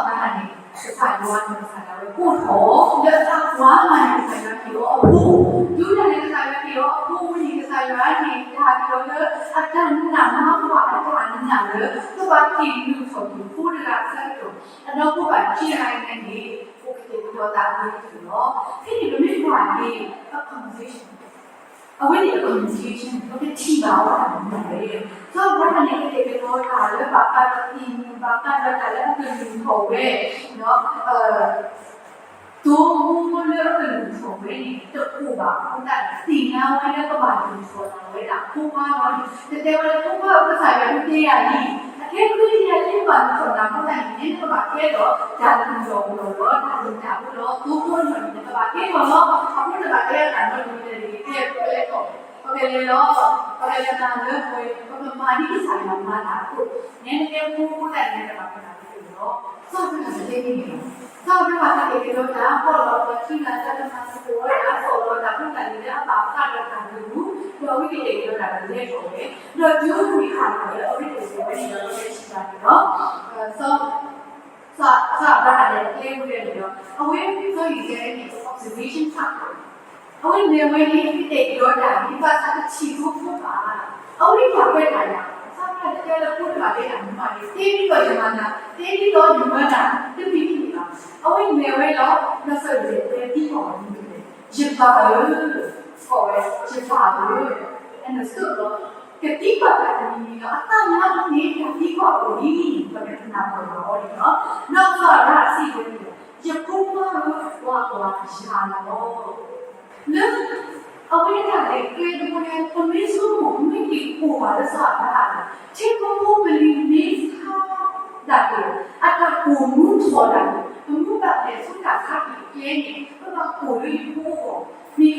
အၤဘြၤဟၣ်န့ၣ် ကစၢ်ယွၤန့ၣ် ကစၢ်ယွၤဝဲကိးထီၣ် လၢအသးပှၢ်မးန့ၣ် ကစၢ်ယွၤဟ့ၣ်အီၤအဖိ, တုၤဒၣ်လဲာ် ကစၢ်ယွၤဟ့ၣ်အီၤအဖိဝဲန့ၣ် ကစၢ်ယွၤန့ၣ် တၢ်ဟ့ၣ်အီၤလၢအတၢ်နာ်မၤကွၢ်အတၢ်နာ်လၢ ကဘၣ်က့ၤလုၢ်ထီၣ်က့ၤဖိတဂၤအဆၢကတီၢ် အဒီပုၢ်ဝဲၢ်ခံဂၤအံၤန့ၣ် အိၣ်ကတဲာ်ကတီၤသးအဂ့ၤတက့ၢ်လီၤ. ဖဲန့ၣ်ပမ့ၢ်ကွၢ်က့ၤ အ conversation အဝဲန့ၣ်အ conversation ပကထံၣ်ဘၣ်ဝဲဒၣ်မနုၤလဲၣ်. စီၤအၤဘြၤဟၣ်န့ၣ် ကတဲာ်ကတီၤတၢ်လၢဘၣ်ဃးဒီးအံၤ ဘၣ်ဃးဒီးတၢ်လၢအကလုၢ်ထီၣ်ဝဲ တိၢ်ဖိလၢအကလုၢ်ထီၣ်ဝဲန့ၣ် တအိၣ် တအိၣ်ဘၣ်အဃိသတးန့ၣ် သ့ၣ်ညါဝဲလၢကဘၣ်ဒိၣ်ထီၣ်နၤဝဲဒၣ်အဖိခွါလီၤန့ၣ် တတဲဝဲလၢဖိခွါဧၢ ကစၢ်ယွၤဒုးတဲယၤလံ, အခဲအံၤဒုးယၤလံ ဘၣ်ဒိၣ်ထီၣ်နၤအဃိသတးန့ၣ် နကဘၣ်ကဲထီၣ်တၢ်လုၢ်လီၢ်ပလီၢ်လီၤ, တၢ်လုၢ်တၢ်ပှ့ၤလီၤ, သိဖိအလီၢ်န့ၣ် နကဘၣ်ကဲထီၣ်လီၤ. အဃိနဘၣ်တဲအသးနီတမံၤန့ၣ် ကဲပကလဲၤထီၣ် ပကလဲၤလီၤ, ပကလဲၤမၤလၢပှဲၤ ပကမၤဒ်ကစၢ်ယွၤမၤတၢ်အသိး, နဲနကဲဖိအဃိသတးန့ၣ် နကဘၣ်ကဲထီၣ်တၢ်လုၢ်လီၢ်လီၤ. စီၤအၤဘြၤဟၣ်တဲန့ၣ်လီၤ. စီၤအၤဘြၤဟၣ်ကတဲာ်ကတီၤတၢ် ပီၣ်လီၤပှၤခံဂၤ တၢ်ကမၤသကိးဝဲဒၣ် ဆီၣ်လီၤတၢ်ဖိတၢ်လံၤလၢအဘၣ်ဃးဒီးတၢ်လုၢ်ပူၤ, ဒီးအဝဲကတဲာ်ကတီၤတၢ်ဒီးလဲၤထီၣ်ဝဲ, ဒီးတုၤမုၢ်ဟါခီလၢအဝဲသ့ၣ်လဲၤဝဲန့ၣ်ဒီး အဝဲလဲၤထံၣ်ဘၣ်န့ၣ်လီၤ. စီၤ စီၤ စီၤအၤဘြၤဟၣ်လဲၤကျဲဝဲဒၣ်န့ၣ်ဒီး အဝဲစီၤအံၤစဲးန့ၣ် observation စးထီၣ် အဝဲလဲၤဝဲန့ၣ် ကတဲာ်ကတီၤတၢ်န့ၣ် ဘၣ်ဆၣ်တထံၣ်ဖိဖိဘၣ်. အဝဲတၢ်ကွဲးတၢ်ယၤ စီၤအၤဘြၤဟၣ်တဲလၢဖိတဘၣ်တဲတၢ်မၤန့ၣ် တဲဒ်သိးယမၤနၤ တဲဒ်သိးယမၤနၤ တမ့ၢ်ဒ်န့ၣ်ဘၣ်. အဝဲလဲၤဝဲလီၤ ဒီးစီၤအံၤစဲးတဲသံကွၢ်အီၤန့ၣ် ယပၢ်ဧၢ, ကိးဝဲ ယပၢ်ဧၢ, အနၢ်စၢၢ်လီၤ ကသံကွၢ်တၢ်တမံၤမံၤလီၤ. အသးညါအီၤန့ၣ် တၢ်သံကွၢ်အိၣ်လံ ပကနၢ်ပၢၢ်ဘၣ်အီၤန့ၣ်လီၤ. ဒီးစီၤအၤဘြၤဟၣ်စံးဝဲန့ၣ် ယဖိခွါဧၢ, ကွၢ်ကွၢ်, ယၤလီၤ. လၢ အဝဲဒၣ်လဲၤကျဲတဘိန့ၣ် ပမ့ၢ်ဆိကမိၣ် ပမ့ၢ်က့ၤအိၣ်ဘၣ်လၢစီၤအၤဘြၤဟၣ်လီၤ. ထဲပဖိပလံၤမ့ၢ်ဆါဒၣ်က့ၤ အတၢ်ကိၢ်မူထီၣ်ဒၣ်န့ၣ် ပမ့ၢ်ဘၣ်လဲၤဆူတၢ်ဆါဟံၣ်အကျဲန့ၣ် ပဘၣ်ကိၢ်လၢယဖိအဂီၢ် မ့ၢ်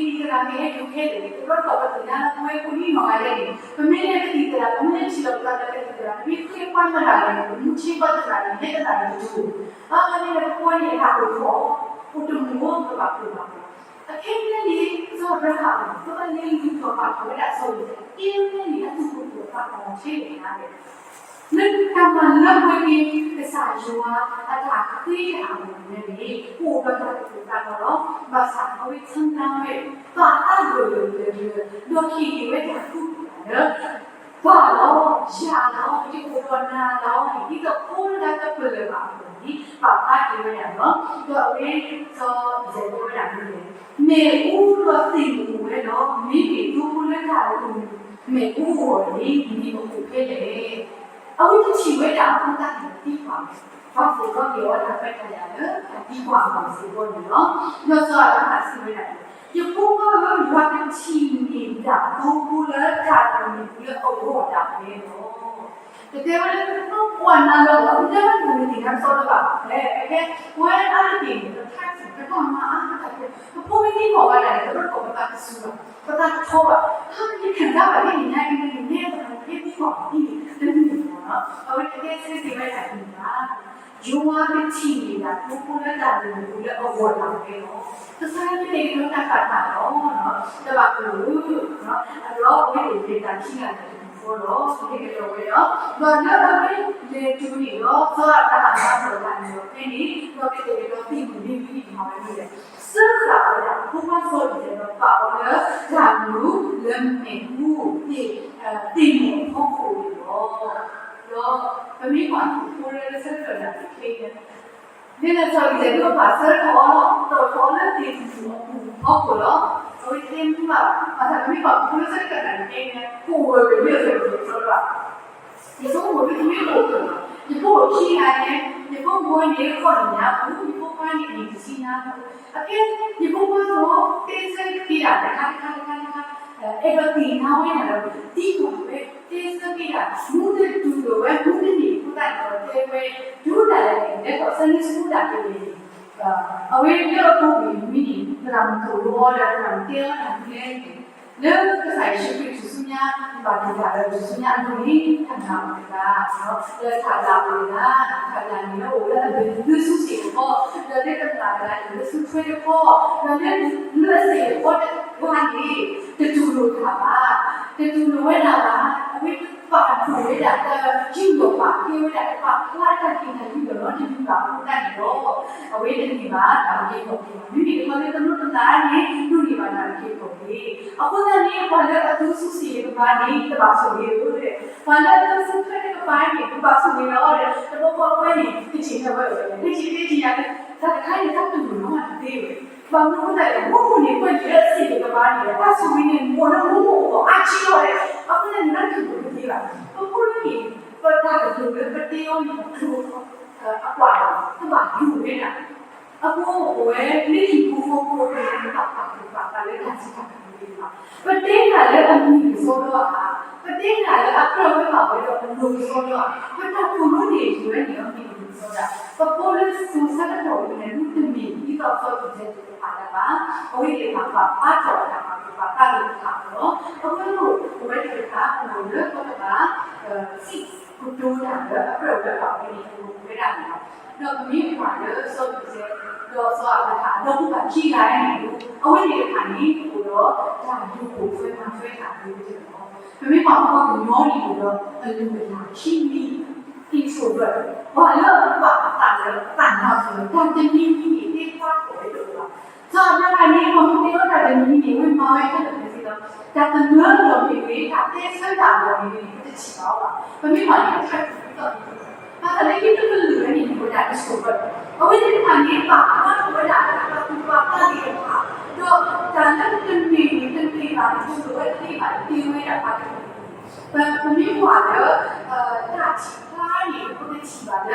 ကသံၣ်သရၣ်မ့ၢ်ဟဲဒုးဟဲလဲၣ်န့ၣ် တဘျီတခီၣ်ပသ့ၣ်ညါလၢပဝဲဖိလံနီၢ်ဂၤဒဲးန့ၣ် ပမ့ၢ်လဲၤကသံၣ်သရၣ် ပမ့ၢ်လဲၤထံၣ်လိာ်ပသးလၢကသံၣ်သရၣ် ပမ့ၢ်ဃ့ပှၤမတၤလဲၣ်န့ၣ် ပမူဆ့ဘၣ်သရၣ်န့ၣ် ဟဲသရၣ်န့ၣ်တတူၢ် အါန့ၣ်လၢပဝဲန့ၣ် အတၢ်အိၣ်ထီၣ် အိၣ်တမုာ် ပဘၣ်ကိၢ်ဘၣ်ကိၢ် အခဲအံၤန့ၣ် စီၤအၤဘြၤဟၣ် ပဘၣ်လဲၤလုၢ်ထီၣ်ပာ်ထီၣ်ဝဲဒၣ်စီၤအံၤစဲး အခဲအံၤန့ၣ် အသူၣ်ကပိာ်သးကပီၤထဲလဲၣ်န့ၣ် လၢတၢ်မၤလၢပှဲၤက့ၤ ကစၢ်ယွၤအတၢ်ဃ့တၢ်အဂီၢ်န့ၣ် အိၣ်ဒီးတၢ်ကပိာ်သးကပီၤလီၤ. ဘၣ်ဆၣ် အဝဲဆၢနာ်ဝဲ ပာ်သးဂၢၢ်ဂၢၢ်ကျၢၤကျၢၤ ဒီးဟ့ၣ်က့ၤဝဲတၢ်သူၣ်ကပီၤလၢ ပၢ်လီၤ, ယၤလီၤ, ယအိၣ်ဒီးနၤလီၤန့ၣ် ဒ်သိးဖိလၢတၢ်ကပလၢၢ်ဘၣ်အဂီၢ်န့ၣ် ပာ်သးက့ၤဝဲဒၣ်လီၤ. ဒီးအဝဲ စီၤအံၤစဲးတဲဝဲဒၣ်န့ၣ် မ့ၣ်အူလီၤသ့ၣ်မုၢ်အိၣ်ဝဲလီၤ. မ့မ့ၢ်သိဖိလၢတၢ်အိၣ်မ့ၣ်အူအဂီၢ်န့ၣ် မ့ၢ်အအိၣ်ဖဲလဲၣ်. အဝဲတထံၣ်ဝဲဒၣ်အဃိသတးန့ၣ် သံကွၢ်ဝဲ, ဘၣ်သ့ၣ်သ့ၣ်က့ၤအီၤတၢ်ခွဲးတၢ်ယာ်လၢ တၢ်သံကွၢ်အဂီၢ်စ့ၢ်ကီးန့ၣ်လီၤ. ဒီးစီၤအၤဘြၤဟၣ်စံးဝဲဒၣ်န့ၣ် ယဖိခွါဧၢ, ယွၤကထံၣ်န့ၢ်ဒၣ်သိဖိလၢတၢ်အိၣ်မ့ၣ်အူလၢအဂီၢ်ဒၣ်ဝဲလီၤ. တတဲဝဲလၢ ပကွၢ်နၤလၢအဂီၢ် ပတဲဝဲတၢ်မ့ၢ်သ့ၣ်ညါကစီဒီဘၣ်, ဖဲ ပဝဲအါတက့ၢ်န့ၣ် ပထါစံး ပတၢ်မၤအါတက့ၢ် ပဖိမ့ၢ်သံကွၢ်ဝဲဒၣ်န့ၣ် တဘျီတခီၣ်ပသးတစူၤဘၣ်, ပသးတထီဘၣ်, ဟါ ယခံစားဘၣ်လၢန့ၣ်ညါအံၤန့ၣ် နဲပှၤမ့ၢ်သံကွၢ်အီၤဒ်န့ၣ် တမ့ၢ်ဘၣ်နီၤ, အဝဲတတဲဆၢက့ၤဝဲဒၣ်ဒ်န့ၣ်ဘၣ်. ယွၤကထံၣ်န့ၢ်ဒၣ်သိဖိလၢတၢ်အိၣ်မ့ၣ်အူလၢအဂီၢ်ဒၣ်ဝဲလီၤ. ကစၢ်ယွၤကတဲာ်ကတီၤတၢ်ဃာ်တၢ်လီၤ, တဘၣ်ကလုၢ်, အလီၢ်အဝဲန့ၣ်လဲၤတၢ်ခံဂၤန့ၣ်တမံၤဃီလီၤ, လဲၤကဒီးဝဲဒီး ဒီးလၢအဝဲလဲၤတုၤန့ၣ်ဒီး စီၤအၤဘြၤဟၣ်မၤထီၣ်တၢ်န့ၣ်ဒီးဖဲန့ၣ် ဒီးကတဲာ်ကတီၤသ့ၣ်မုၣ်မ့ၢ်ဝံၤန့ၣ် မၤဝဲဒ်လဲၣ်, စၢဃာ်ဝဲဒၣ်အဖိခွါစီၤအံၤစဲးဒီးပာ်အီၤလၢတၢ်မူလၢမ့ၣ်အူ သ့ၣ်မုၣ်အဖီခိၣ်န့ၣ်လီၤ. ဒီးပမ့ၢ်ကွၢ်ဖိလၢဆၢထၢၣ်ဒၣ်တခဲအံၤ ဒ်န့ၣ်စီၤအံၤစဲးဒီးပာ်စၢထီၣ်အီၤလီၤ, တီၢ်ထီၣ်အီၤလၢသ့ၣ်မုၣ်အပူၤအဖီခိၣ်လီၤ. အဝဲတဲမ့ၢ်ဘၣ်, ဘၣ်ဆၣ်ပမ့ၢ်ကွၢ်ဖိလၢဆၢထၢၣ်ဒၣ်တခဲအံၤန့ၣ် ကိၢ်ဝဲဝဲလၢအဝဲသ့ၣ်တဖၣ် ယဆိကမိၣ်ဒ်တမ့ၢ်အိၣ်ကၢၢ်ဘၣ်, ယဖိအိၣ်ခံဂၤန့ၣ် ယဖိမုၣ်ဖိန့ၣ် ဃိးနံၣ်ညါပူၤ, ယဖိခွါန့ၣ် နံၣ်တဆံညါပူၤ, အခဲ ယဖိခွါန့ၣ် တဲဆၢက့ၤဒၣ်တခါတခါတခါတခါ, အဲၣ်ဒိးသ့ၣ်ညါဝဲဒၣ်ဒီး သံကွၢ်ဝဲ တဲဆၢက့ၤဒၣ် မူတတူၢ်လိာ်ဝဲ မူတန့ၢ်အဃိသတးန့ၣ်ဒီး တဲဝဲ တုၤဒၣ်လဲာ်န့ၣ် လဲၤထီၣ် Sunday School ဒၣ်က့ၤန့ၣ် အဝဲလၢအပူၤကွံာ်မံၤန့ၣ် သရၣ်မုၣ်ကအိၣ်အီၤဒီးသရၣ်မုၣ်တဲအီၤတၢ်ဒ်လဲၣ်န့ၣ် လၢကစၢ်ယ့ၣ်ၡူးခရံာ်ထူၣ်စုညါ ဘၣ်တၢ်လၢထူၣ်စုညါအဒိၣ်န့ၣ် တၢ်နာ်အိၣ်တဂၤ လၢတၢ်ဘျၣ်အိၣ်တဂၤ တၢ်ဘျၣ်န့ၣ်လၢအိၣ်လၢအဘျၢလၢဆူစ့ၣ်ကဖီ ဒီးလၢတဘျၣ်တဂၤန့ၣ် လၢဆူထွဲကဖီ ဒီးလၢလၢအစ့ၣ်ကဖီတဂၤန့ၣ် တတူၢ်လိာ်တၢ်ဘၣ် တတူၢ်လိာ်ဝဲဒၣ်ဘၣ် အဝဲပာ်ဖှိၣ်ဝဲဒၣ် တယူးယီၣ်ပာ်ကဲဝဲဒၣ် တပာ်ဖျါတၢ်က့ၤတၢ်ယူးယီၣ်နီတမံၤဘၣ်အဃိသတးန့ၣ်ဒီး အဝဲတန့ၢ်ဘၣ်တၢ်အုၣ်က့ၤခီၣ်က့ၤဘၣ် မ့မ့ၢ်တခီလၢတနီတမံၤန့ၣ် ဒိးန့ၢ်ဘၣ်တၢ်အုၣ်က့ၤခီၣ်က့ၤ အဃိသတးန့ၣ် ပှၤလၢအသူဆူၣ်စ့ၣ်တကပၤန့ၣ် တဘၣ်ဆိၣ်ဂ့ၤဧၢ ပှၤလၢအသူဆူၣ်ထွဲတကပၤန့ၣ် တဘၣ်ဆိၣ်ဂ့ၤလီၤ တဘျီဃီဝဲန့ၣ် ကစံးထီၣ်ဝဲအဝဲ မ့ၢ်စံးတဲတ့ၢ်ယၤ တၢ်တခါန့ၣ် တၢ်တူၢ်လိာ်နီတသ့ဝဲ ဘၣ်မနုၤအဃိသတးလဲၣ် မူခိၣ်န့ၣ် ကွဲးလံာ်လၢအစ့ၣ်တကပၤန့ၣ် တၢ်ဆိၣ်ဂ့ၤန့ၣ် အိၣ်လၢမူခိၣ်အဂီၢ်အါကံလီၤဝဲ အဃိသတးန့ၣ်တၢ်တူၢ်လိာ်တသ့ဘၣ် ပဖိလၢန့ၣ် ပတၢ်ကတိၤလၢပတဲအီၤန့ၣ် အကျိၤအကျဲ တဘၣ်ယိၣ်ဝဲဒၣ် အဃိပဝဲလၢဟံၣ်ဖိဃီဖိအပူၤန့ၣ် ပဘၣ်ပာ်သူၣ်ပာ်သးလၢ အလိၤကစီဒီဧါ, ပတဲဒၣ်လၢအကြၢးဝဲဘၣ်ဝဲဒီးအလိၤကစီဒီဧါ, ပတၢ်သိၣ်လိန့ၣ် ယဝဲန့ၣ်မ့ၢ်အလိၤကစီဒီ, ပဖိလၢစိၤဆၢကတီၢ်အံၤန့ၣ် ဒုးတမ့ၢ်ဒ်သိးစီၤယိၤသဲးတဖၣ်လၢၤဘၣ်, အဝဲသ့ၣ်တဖၣ်ပာ်ဖျါထီၣ်အတၢ်ပာ်သူၣ်ပာ်သးသ့ၣ်တဖၣ်လီၤ. အဝဲန့ၣ် အဝဲသ့ၣ်တဖၣ်အလိၤလၢပကဘၣ် စံးကတိၤတၢ်လၢအကြၢးဝဲဘၣ်ဝဲန့ၣ် အလိၤဝဲဒၣ်န့ၣ်လီၤ. ဒီးပမ့ၢ်ကွၢ်လၢစီၤယိၤသဲး ဒီးစီၤအၤဘြၤဟၣ် ဒီးဖိခွါခံဂၤအံၤန့ၣ် အဝဲသ့ၣ်တဖၣ်န့ၣ် အိၣ်ဒီးတၢ်ဒိၣ်ပိာ်ထွဲမၤထွဲတၢ်သ့ဝဲသ့ၣ်လီၤ. ပမ့ၢ်ကွၢ်ပှၤကညီန့ၣ်အိၣ်ဒီးအလုၢ်အလၢ်ခံမံၤ introvert, ပှၤလၢအဘၣ်အသးလၢအသးနးအဃိ တၢ်တမံၤမံၤန့ၣ်သ့ကွၢ်ထီၣ်ဝဲဒၣ်လီၤ. စီၤအၤဘြၤဟၣ်န့ၣ် ပှၤမ့ၢ်တဲအီၤတၢ်တမံၤမံၤန့ၣ် အဝဲမၤဝဲခဲလၢာ်ခဲဆ့လီၤ. တၢ်သနၢၣ်လီၤမ့ၢ်ဂ့ၤ တၢ်တဲဆၢတၢ်လီၤမ့ၢ်ဂ့ၤန့ၣ် ပတထံၣ်ဘၣ်အီၤဘၣ်. ပမ့ၢ်ကွၢ်န့ၣ် အတၢ်ကူၣ်သီၣ်န့ၣ် ဘၣ်ဆၣ်လၢခံတကလုာ်ဝဲန့ၣ် မ့ၢ်ဝဲဒၣ် introvert, အဝဲသ့ၣ်တဖၣ်န့ၣ် ပာ်ဖျါထီၣ်ဝဲဒၣ်တၢ်ပာ်သူၣ်ပာ်သးသ့ၣ်တဖၣ်, ဒီးတၢ်လၢတမ့ၢ်န့ၣ်တမ့ၢ်ဘၣ် တလိၣ်ဝဲသ့ဘၣ်တသ့ဝဲဒၣ်ပှၤတကလုာ်န့ၣ်, ပမ့ၢ်ကွၢ်လၢ တၢ်ထံၣ်ဖျါန့ၣ် ပကထံၣ်ဘၣ်လၢ ပှၤ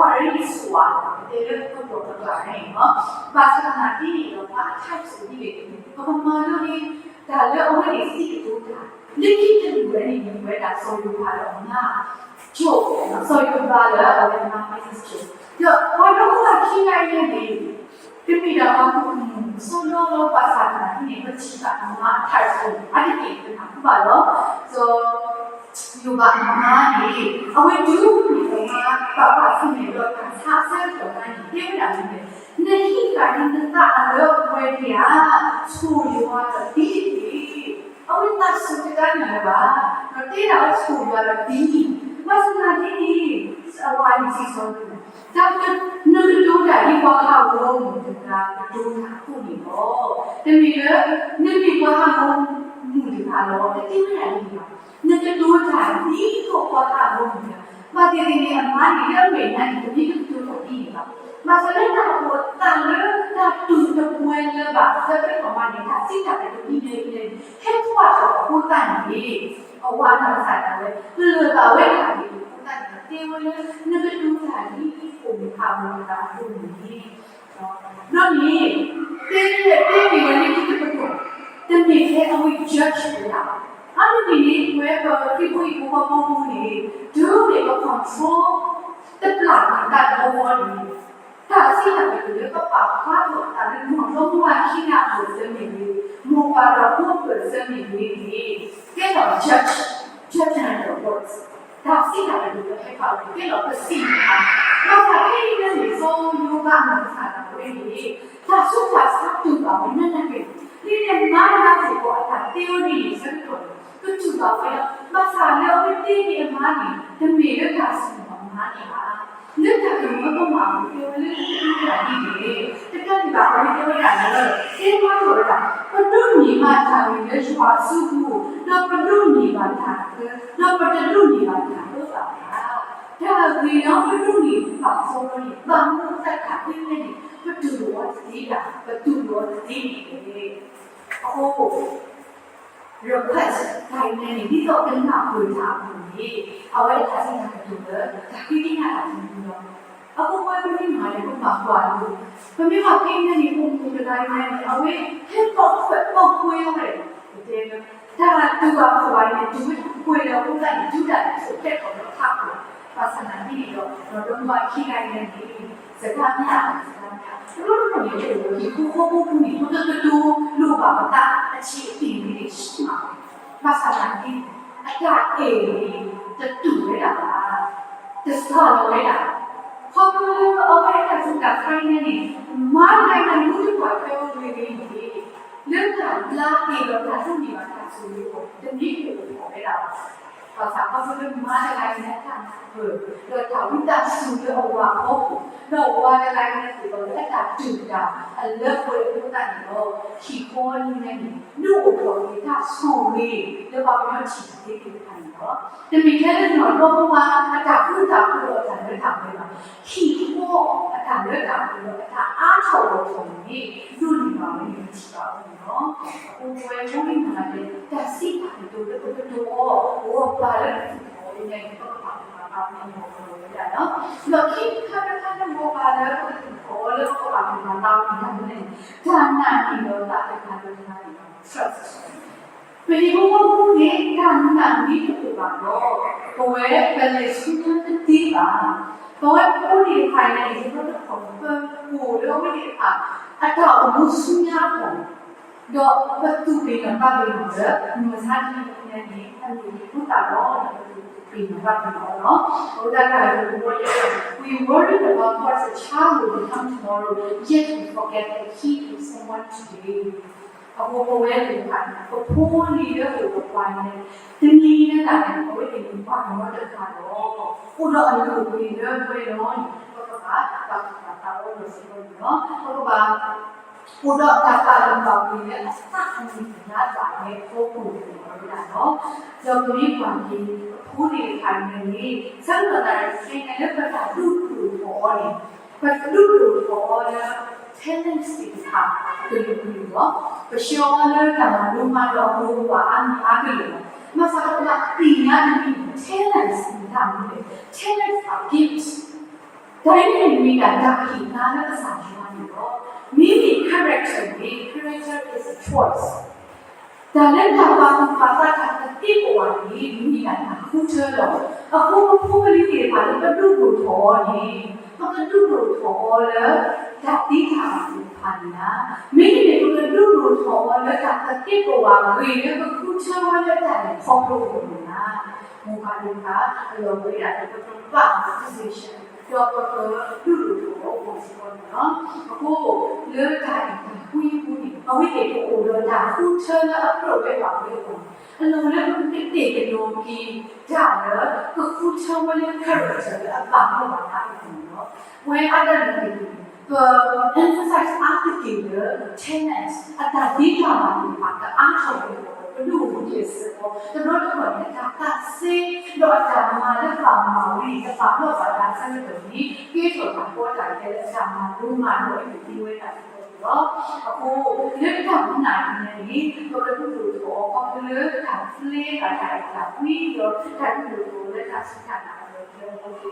ရ့လိာ်ဆိၣ်အါလီၤ ပတဲလၢပတီၢ်ပကျါန့ၣ်လီၤ. ဘၣ်ဆၣ်သနာ်က့န့ၣ်ဒီး ပှၤအ type စ့ၢ်ကီးန့ၣ် ပကမၤလိန့ၢ် တၢ်လၢအဝဲသ့ၣ်စံးကတိၤတၢ် လၢခံတလိၣ်ဝဲန့ၣ် မ့ၢ်ဝဲဒၣ်စီၤယိၤဟၣ်ဒီးအမါ, ကၠိ, စီၤယိၤသးလၢအဝဲအမါ Missus ကၠိ, ဒီးပှၤဒီဖိခံဂၤအံၤန့ၣ် တမ့ၢ်ဒၣ်ပှၤကူၣ်မုၣ်စီဒီလီၤ. ဘၣ်ဆၣ်သနာ်က့န့ၣ် ပထံၣ်ဘၣ်အမါအ type အါတက့ၢ် ပနၢ်ဟူဘၣ်လီၤ. စီၤ ယိၤဘးအမါန့ၣ် အဝဲဒုးမ့ၢ်အမါ ပာ်ပာ်ဆၢၣ်မဲာ်ဒီးတၢ်ဆါဆၢကတီၢ်ခါန့ၣ် တဲဝဲဒၣ်မနုၤလဲၣ်, နဟံးဃာ်န့ၢ်နသးလၢအဝဲန့ၣ်ဧါ, ဆိၣ်ယွၤဒီးသံတက့ၢ်. အဝဲသးစူၤတကးန့ၣ်လၢၤဘၣ်, ဒီးတဲဒၣ်ဝဲဆိၣ်ယွၤဒီးသံ, ဘၣ်ဆၣ်သနာ်က့န့ၣ် အဝဲန့ၣ်စံးဆၢဝဲ, တၢ် နကတိၤတၢ်ဒ်ပှၤဟးဂီၤမုၢ်တဂၤကတိၤတၢ်အသိးန့ၣ်လီၤ. တမ့ၢ်လၢ နမ့ၢ်ပှၤဟးဂီၤမုၢ်တဂၤလီၤ တတဲဝဲဒၣ်ဒ်န့ၣ်ဘၣ်. နကတိၤတၢ်ဒ်သိးပှၤဟးဂီၤမုၢ်တဂၤ, ဘၣ်သ့ၣ်သ့ၣ်န့ၣ် အမါန့ၣ်လၢအမဲာ်ညါန့ၣ် တမ့ၢ်ကတိၤတၢ်ဒ်န့ၣ်ဘၣ်. ဘၣ်ဆၣ်လၢတၢ်အိၣ်အသးလၢတၢ်တူၢ်တပှဲၤလၢၤဘၣ် ဆၢကတီၢ်မးန့ၣ် တၢ်စံးတၢ်ကတိၤဒ်လဲၣ်ဒ်လဲၣ်န့ၣ် ဟဲထီၣ်ထီၣ်အဃိသတးန့ၣ် အဝၤနီၢ်ကစၢ်ဒၣ်ဝဲ လၢာ်ဘၣ်ဝဲဒၣ်န့ၣ်အဃိသတးန့ၣ် တဲဝဲလၢ နကတိၤတၢ်ဒ်သိးပှၤဟးဂီၤမုၢ်တဂၤအသိးန့ၣ် ဒီးန့ၣ် တဲတဲန့ၣ်ဝဲလၢခံတကတီၢ်, တမ့ၢ်ထဲအဝဲ judge ဝဲဒၣ်ဘၣ်. အါတက့ၢ်န့ၣ် ပဝဲပသံဖိအံၤဖိဃီဖိပူၤန့ၣ် တုၤမ့ၢ်ပ control တပျၢ်န့ၣ် တၢ်တဘီဘီန့ၣ် တၢ်စံးတၢ်ကတိၤလၢပပာ်ဖျါထီၣ်အသးလၢနီၢ်ဒီမါဝၤခံဂၤအဂီၢ်သၢမံၤန့ၣ် မိၢ်ပၢ်ဒီးဖိအဂီၢ်သၢမံၤန့ၣ် ကဲထီၣ် judge, judgment of words, တၢ်စံးတၢ်ကတိၤလၢဟဲဖးအီၤ ကဲထီၣ်ပစံးတၢ်, ဘၣ်ဆၣ်ဖဲအံၤန့ၣ် စီၤယိၤဘးနီၢ်ကစၢ်ဒၣ်ဝဲန့ၣ် တၢ်ဆူးတၢ်ဆါတူၢ်ဘၣ်ဝဲနးနးကဲ, ဒ်န့ၣ်မါတဂၤစ့ၢ်ကီးအတၢ်တဲဝဲဒ်န့ၣ် ဆၢကတီၢ်န့ၣ် ကတူၢ်ဘၣ်ဝဲလီၤ. ဘၣ်ဆၣ်လၢအဝဲတဲန့ၢ်အမါန့ၣ် တမ့ၢ်လၢတၢ်စံၣ်ညီၣ်အမါန့ၣ်ဘၣ်. လၢတၢ်ကမၢကမၣ်အပူၤ တဲဝဲလၢနကတိၤတၢ်ဒ်န့ၣ် တကးဒံးဘၣ် အဝဲတဲဝဲဒၣ်လၢ တဲဖျါထီၣ်ဝဲဒၣ် ပဒိးန့ၢ်ဘၣ်တၢ်ဂ့ၤလၢယွၤအစုပူၤ, ဒီးပဒိးန့ၢ်ဘၣ်တၢ်အၢ, ဒီးပတဒိးန့ၢ်ဘၣ်တၢ်အၢဘၣ်. တၢ်ဂ့ၤလၢပဒိးန့ၢ်ဘၣ်အသီန့ၣ် ဘၣ်မနုၤအသးခးသ့လဲၣ်န့ၣ် ပတူၢ်လိာ်အီၤတသ့ဒၣ်, ပတူၢ်လိာ်အီၤတသ့န့ၣ်တက့ၢ်. အဃိ request တၢ်အံၤန့ၣ် ဒ်သိးကနၢ်ပၢၢ်တၢ်အပူၤန့ၣ် အဝဲတၢ်စံးတၢ်ကတိၤလၢ တၢ်ဃ့ကညးတၢ်တမံၤလီၤ. အဃိ ပဝဲပမ့ၢ်မၤန့ၣ် ပဘၣ်ကွၢ်လိ ပမ့ၢ်ဘၣ်ဃ့ကညးန့ၣ် ပမုၣ်တဂၤအံၤန့ၣ် အဝဲဟဲပိာ်ခွဲးပိာ်ကွဲဝဲ ပတဲလၢ တၢ်တူၢ်ဘၣ်ခီၣ်ဘၣ်န့ၣ် တူၢ်ဝဲတၢ်ကွဲးလၢအဃိသတးန့ၣ် တုၤဒၣ်လဲာ်ဆိးကဲထီၣ်လၢထးခိၣ် ဘၣ်ဆၣ်သနာ်က့န့ၣ်ဒီး ဒီးဒီမါဝၤခံဂၤအံၤန့ၣ် စကားများ စကားများ တဘျီတဘျီန့ၣ် ပဟံၣ်ဖိဃီဖိပူၤန့ၣ် ပကကတိၤလိာ်ဘၣ်ပသး အဆံးအပျ့ၤန့ၣ် ဆံးမး ဘၣ်ဆၣ်သနာ်က့ အတၢ်အဲၣ်န့ၣ် တတူၢ်ဝဲဒၣ်ဘၣ်, တစှၤလီၤဝဲဒၣ်. ခီဖျိလၢအဝဲတၢ်စူၢ်တၢ်နာ်န့ၣ် မၤတဂၤအံၤန့ၣ်မူတကွၢ်ထွဲအိၣ်ဂ့ၤဂ့ၤန့ၣ် လၢတၢ်ဘျါက့ၤဒီးတၢ်ဒိးန့ၢ်ဘၣ်တၢ်ဆိၣ်ဂ့ၤအဂီၢ် တမ့ၢ်အိၣ်ထီၣ်ဝဲဒၣ်ဘၣ်. ဘၣ်ဆၣ်ခီဖျိလၢမါတဂၤအံၤန့ၣ် အတၢ်နၢ်ပၢၢ် ဒီးတၢ်ဝံသးစူၤလၢအဝၤအဖီခိၣ် ဒီးဝၤတဂၤအံၤန့ၣ်စ့ၢ်ကီးလၢအတၢ်တူၢ်တၢ်အလၢပှဲၤအဃိသတးန့ၣ်ဒီး ဟံၣ်ဃီအံၤန့ၣ် ဒုးအိၣ်ထီၣ်က့ၤတၢ်ဆိၣ်ဂ့ၤ လၢပှၤကညီထံၣ်တသ့သ့ၣ်တဖၣ်န့ၣ်လီၤ. တမ့ၢ်ထဲလၢနီၢ်ဒီမါဝၤအတၢ်ဃူတၢ်ဖိးဒီးအတၢ်လၢတၢ်ပှဲၤဘၣ်, ဟံၣ်ဃီအတၢ်လၢတၢ်ပှဲၤဒီးအတၢ်အါထီၣ်ဂီၢ်ထီၣ်န့ၣ် ဒိးန့ၢ်ဘၣ်ဝဲန့ၣ် ပထံၣ်ဘၣ်အီၤန့ၣ်လီၤ. အဃိပဝဲကိးဂၤဒဲး တၢ်စံးတၢ်ကတိၤလၢပကတိၤအီၤ ဂီၢ်ပာ်လၢပသူၣ်ထီၣ်အီၤန့ၣ် ပကပာ်သူၣ်ပာ်သးမ့ၢ်ဂီၢ်ပဝဲဒၣ်လီၤ. ဒီးခံခါတခါလၢဂီၢ်ပာ်လၢပကသူၣ်ထီၣ်အီၤလၢပကပာ်သူၣ်ပာ်သးအီၤန့ၣ် တၢ်မနုၤလဲၣ်န့ၣ် တၢ်နာ်န့ၢ်လီၤသးတခါလၢတခါန့ၣ်လီၤ. Trust ပဟံၣ်ဖိဃီဖိန့ၣ် တၢ်နာ်မ့ၢ်တအိၣ်ဘၣ်ဒီး ပဝဲပလဲၤဆူညါတသ့ဘၣ်. ပဝဲဖိန့ၣ်တဖၣ်အံၤန့ၣ် ယတဘျီတခီၣ်န့ၣ် ပကိၢ်လၢအဝဲသ့ၣ်တဖၣ် အတၢ်အိၣ်မူဆူညါအဂီၢ် ဒီးပသူၣ်ပ့ၤနီၣ်ဘၣ်ပ့ၤနီၣ်လၢ မုၢ်မဆါတနံၤညါန့ၣ် အမ့ၢ်ဟံၣ်ဖိသၣ်လီၤ. ပသူၣ်ပ့ၤနီၣ်ဘၣ်ပ့ၤနီၣ်အီၤလီၤ. အဝဲဒၣ်တၢ်ကတိၤဝဲ we worry about what a child will become tomorrow, yet we forget that he is someone today. အဃိပဝဲသ့ၣ်တဖၣ်န့ၣ် ပဖိလံၤလၢအိၣ်ဒီးပှၤန့ၣ် တနံၤအံၤလၢ်လၢ်န့ၣ် အဝဲသ့ၣ်န့ၣ်ပှၤကညီတဂၤလီၤ. အိၣ်ဒီးအလုၢ်အပှ့ၤလၢပဝဲလီၤန့ၣ် ပကဘၣ်ပာ်သူၣ်ပာ်သးအီၤဒီးစ့ၢ်ကီးန့ၣ်လီၤ. ပကဘၣ် အိၣ်ဒီးတၢ်ပာ်လုၢ်ပာ်ပှ့ၤလၢအသးအမံၤအလၤသးလၢအဖီခိၣ်န့ၣ်လီၤ. ဒီးပမ့ၢ်ကွၢ်က့ၤ အဖိသ့ၣ်တဖၣ်န့ၣ်န့ၣ် ဆၢကတီၢ်တၢ်တခါန့ၣ်လၢပတၢ်ဒုးဒိၣ်ထီၣ်အီၤန့ၣ် ပဒုးဒိၣ်ထီၣ်အီၤလၢ talents သ့ၣ်တဖၣ်အကလုာ်ကလုာ်လီၤ. ပဆှၢအီၤလၢတၢ်မၤလိမၤဒိးအကျိၤအကျဲအါမံၤအါကလုာ်လီၤ. ဘၣ်ဆၣ်ပဘၣ်သ့ၣ်ညါတမံၤန့ၣ် talents မ့ၢ်တၢ်မနုၤလဲၣ်. Talents are gifts. တၢ်အံၤန့ၣ်မ့ၢ်ဒၣ်တၢ်ဟ့ၣ်သါလၢကစၢ်ယွၤန့ၣ်လီၤ. မ့မ့ၢ် character န့ၣ် character is a choice. တၢ်လၢတၢ်ပာ်သူၣ်ပာ်သးတၢ်သက့ပဝးန့ၣ် မ့ၢ်ဒၣ်တၢ်ဃုထၢလီၤ. အဃိပဖိပလံၤသ့ၣ်တဖၣ်လၢပဒုးဒိၣ်ထီၣ်အီၤန့ၣ် ပကဒုးဒိၣ်ထီၣ်အီၤလၢ တၢ်သ့တၢ်ဘၣ်သ့ၣ်တဖၣ်န့ၣ်ဧါ. မ့တမ့ၢ် ပကဒုးဒိၣ်ထီၣ်အီၤလၢတၢ်သက့ပဝးဂ့ၤလၢပဃုထၢဝဲလၢတၢ်လဲၤခီဖျိအဂီၢ်န့ၣ်ဧါ. မိၢ်ပၢ်သ့ၣ်တဖၣ် အလီၢ်ဝဲဒၣ်လၢပကဘၣ် position ဒီးပကဒုးဒိၣ်ထီၣ်အီၤစ့ၢ်ကီးန့ၣ်လီၤ. အဃိ လၢတၢ်အဲၣ်တၢ်ကွံအပူၤန့ၣ် အဝဲသ့ၣ်ကအိၣ်ဒီးတၢ်ဃုထၢလၢအကြၢးဝဲဘၣ်ဝဲအဂီၢ်န့ၣ် အလီၢ်လၢပကကတဲာ်ကတီၤက့ၤတၢ်လၢ ကဃုထၢဝဲလၢ character လၢအဘၣ်လိာ်ဘၣ်အဂီၢ်န့ၣ်လီၤ. ပဝဲအါဒၣ်န့ၣ် ပ emphasize အါတက့ၢ်လၢ talents အတၢ်သ့တၢ်ဘၣ်သ့ၣ်တဖၣ် ကအါထီၣ်ဝဲအဂီၢ် ပဒုးအိၣ်က့ၤစ့ၢ်ကီး တဘျီတခီၣ်န့ၣ် အတၢ်သးစဲ ဒီးအတၢ်မၤလၢဘၣ်မၤဝဲန့ၣ် တဘၣ်လိာ်ဘၣ်အသးဆၢကတီၢ်န့ၣ် ကဲထီၣ်တၢ်ကီတၢ်ခဲလၢအတၢ်မၤလိမၤဒိးအံၤသ့ဝဲဒၣ်စ့ၢ်ကီးန့ၣ်လီၤ. အဃိ လၢတၢ်နာ်န့ၣ်န့ၣ် ပကဒုးဒိၣ်ထီၣ်အီၤခီဖျိလၢတၢ်ပျဲဘၣ်တၢ်အဲၣ်တၢ်ကွံ ဒီးတၢ်ဒုးဒိၣ်ထီၣ်လၢတၢ်စူၢ်တၢ်နာ်အဂီၢ် ကဲထီၣ်အဂီၢ်စ့ၢ်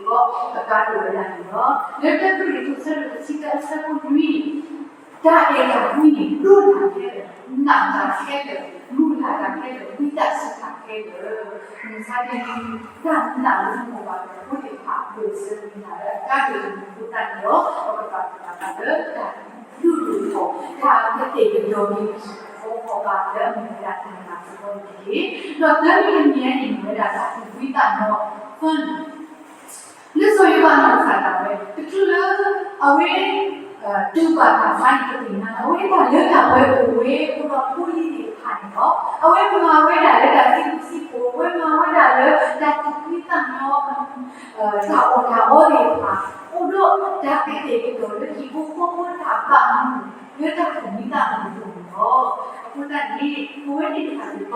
ကီး အကါဒိၣ်ဝဲဒၣ်န့ၣ်လီၤ. လၢတၢကရံၣ်သူး အဆၢဒိၣ်တဆံသၢ အဆၢဖိနွံန့ၣ် တၢ်အဲၣ်တၢ်ကွံန့ၣ် ဒိးတၢ်ခဲလၢာ်, နာ်တၢ်ခဲလၢာ်, မုၢ်လၢ်တၢ်ခဲလၢာ်, ဝံသးစူၤတၢ်ခဲလၢာ်, မုၢ်မဆါတနံၤ တၢ်နာ်လၢမိၢ်ပၢ်ဒီးဖိသ့ၣ်တဖၣ် အဘၢၣ်စၢၤဝဲဒၣ်လၢအကါဒိၣ်န့ၣ်အဃိသတးန့ၣ်ဒီး ပကဘၣ်သ့ၣ်ညါဘၣ်လၢတၢ်ဒုးဒိၣ်ထီၣ် တၢ်ကတဲာ်ကတီၤန့ၣ် ပဟံၣ်ဖိဃီဖိဘၣ်လၢအမ့ၢ်ဝဲဒၣ်တၢ်နာ်စ့ၢ်ကီးန့ၣ်တက့ၢ်. ဒီးသၢမံၤတမံၤန့ၣ် မ့ၢ်ဝဲဒၣ်တၢ်သူၣ်ဖှံသးညီ fun လၢစီၤယိၤဘးနီၢ်ကစၢ်ဒၣ်ဝဲ တချုးလၢအဝဲ တူၢ်ဘၣ်တၢ်ခါန့ၣ် ပသ့ၣ်ညါလၢ အဝဲတၢ်လၢတၢ်ပှဲၤအိၣ်ဝဲ အိၣ်ဒီးဖိလံၤသ့ၣ်တဖၣ်န့ၣ်လီၤ. အဝဲမၤဝဲဒၣ်လၢတၢ်စံးဘျုးစံးဖှိၣ်, အဝဲမၤဝဲဒၣ်လၢတၢ်သူၣ်ဖှံသးညီ တၢ်အီၣ်တၢ်အီသ့ၣ်တဖၣ်, အိၣ်ဒီးတၢ်ကတဲာ်ကတီၤလၢဟံၣ်ဖိဃီဖိတၢ်ဘၣ်မူ လၢတၢ်သူၣ်ဖှံသးညီအပူၤန့ၣ်လီၤ. အဃိသတးန့ၣ် ပဝဲသ့ၣ်တဖၣ်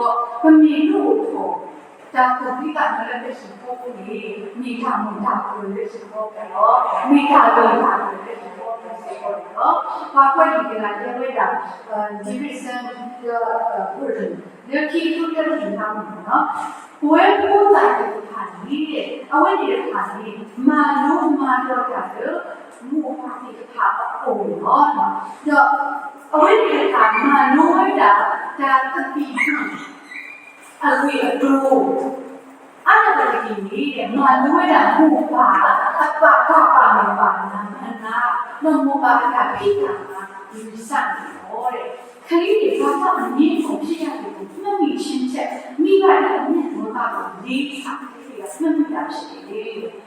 စ့ၢ်ကီး ပမ့ၢ်ဒုးအိၣ်ထီၣ် တၢ်သူၣ်ဖှံသးညီလၢပဟံၣ်ဖိအပူၤန့ၣ် မ့ၢ်တၢ်မုာ်တၢ်ခုၣ်လၢဟံၣ်ဖိအပူၤလီၤ. မ့ၢ်တၢ်ဂ့ၤတၢ်ကျိၤလၢဟံၣ်ဖိအပူၤစ့ၢ်ကီးန့ၣ်လီၤ. ပှၤကွဲးလံာ်တဂၤတဲဝဲဒၣ် Davidson ဒီး Burton လၢခံကထိတဆံတၢန့ၣ်လီၤ. ပဝဲဖိသၣ်သ့ၣ်တဖၣ်န့ၣ် အဝဲသ့ၣ်တဖၣ်န့ၣ် မၤလိမၤဒိးတၢ်လၢ မိၢ်ပၢ်သ့ၣ်တဖၣ်အအိၣ်န့ၣ်လီၤ. ဒီးအဝဲသ့ၣ်တဖၣ်မၤလိဝဲဒၣ် တၢ်သဘံၣ်ဘုၣ် အဂ့ၢ်အကျိၤ အါဒၣ်တက့ၢ်န့ၣ် မၤလိဝဲဒၣ်မိၢ်ပၢ်အပာ်တၢ်ပာ်မုာ်ပာ်နးမၤနး ဒီးမိၢ်ပၢ်အတၢ်ဖံးတၢ်မၤ မုၢ်ဆါန့ၣ်လီၤ. ခလေးတွေ ဘာကြောင့်အငြင်းအခုံဖြစ်ရတယ်လို့ မှတ်မိခြင်းထက် မိဘရဲ့အမျက်ဒေါသကို လေးစားကလေးတွေက မှတ်မိတာဖြစ်တယ်.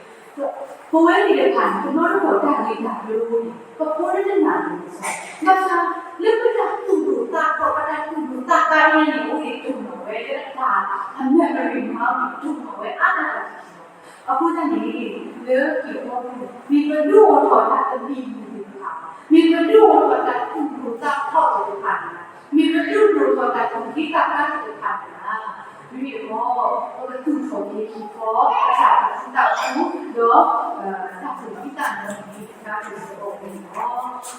ပဝဲသ့ၣ်တဖၣ်န့ၣ် တဘျီတခီၣ်တၢ်ဂ့ၢ်တၢ်ကျိၤန့ၣ် ပဖိတနၢ်န့ၣ် ဘၣ်ဆၣ် လၢပတၢ်သူၣ်ဒိၣ်သးဖျိး ပတၢ်သူၣ်ဒိၣ်သးဖျိးန့ၣ် အိၣ်ဒံးတိၢ်နီၣ်ဝဲ လၢတၢ်အ memory မၤအီၤန့ၣ် တိၢ်နီၣ်ဝဲအါဒၣ်တၢ်တက့ၢ်လီၤ. အဃိသတးန့ၣ် လၢဟံၣ်ဖိပူၤ မ့ၢ်ပဒုးအိၣ်ထီၣ်တၢ်သဘံၣ်ဘုၣ်သ့ၣ်တဖၣ်, မ့ၢ်ပဒုးအိၣ်ထီၣ်တၢ်သူၣ်ဒိၣ်သးဖျိးသ့ၣ်တဖၣ်န့ၣ် မ့ၢ်ပဒုးဒိၣ်ထီၣ်တၢ်သူၣ်ဖှံသးညီသ့ၣ်တဖၣ်န့ၣ် မ့မ့ၢ်တခီ ပကသူၣ်ထီၣ်က့ၤဟံၣ်ဖိ အတၢ်သူၣ်ဖှံသးညီ ဒီး တၢ်သူၣ်ဖှံသးညီန့ၣ် တၢ်သူၣ်ဖှံသးညီန့ၣ်လီၤ.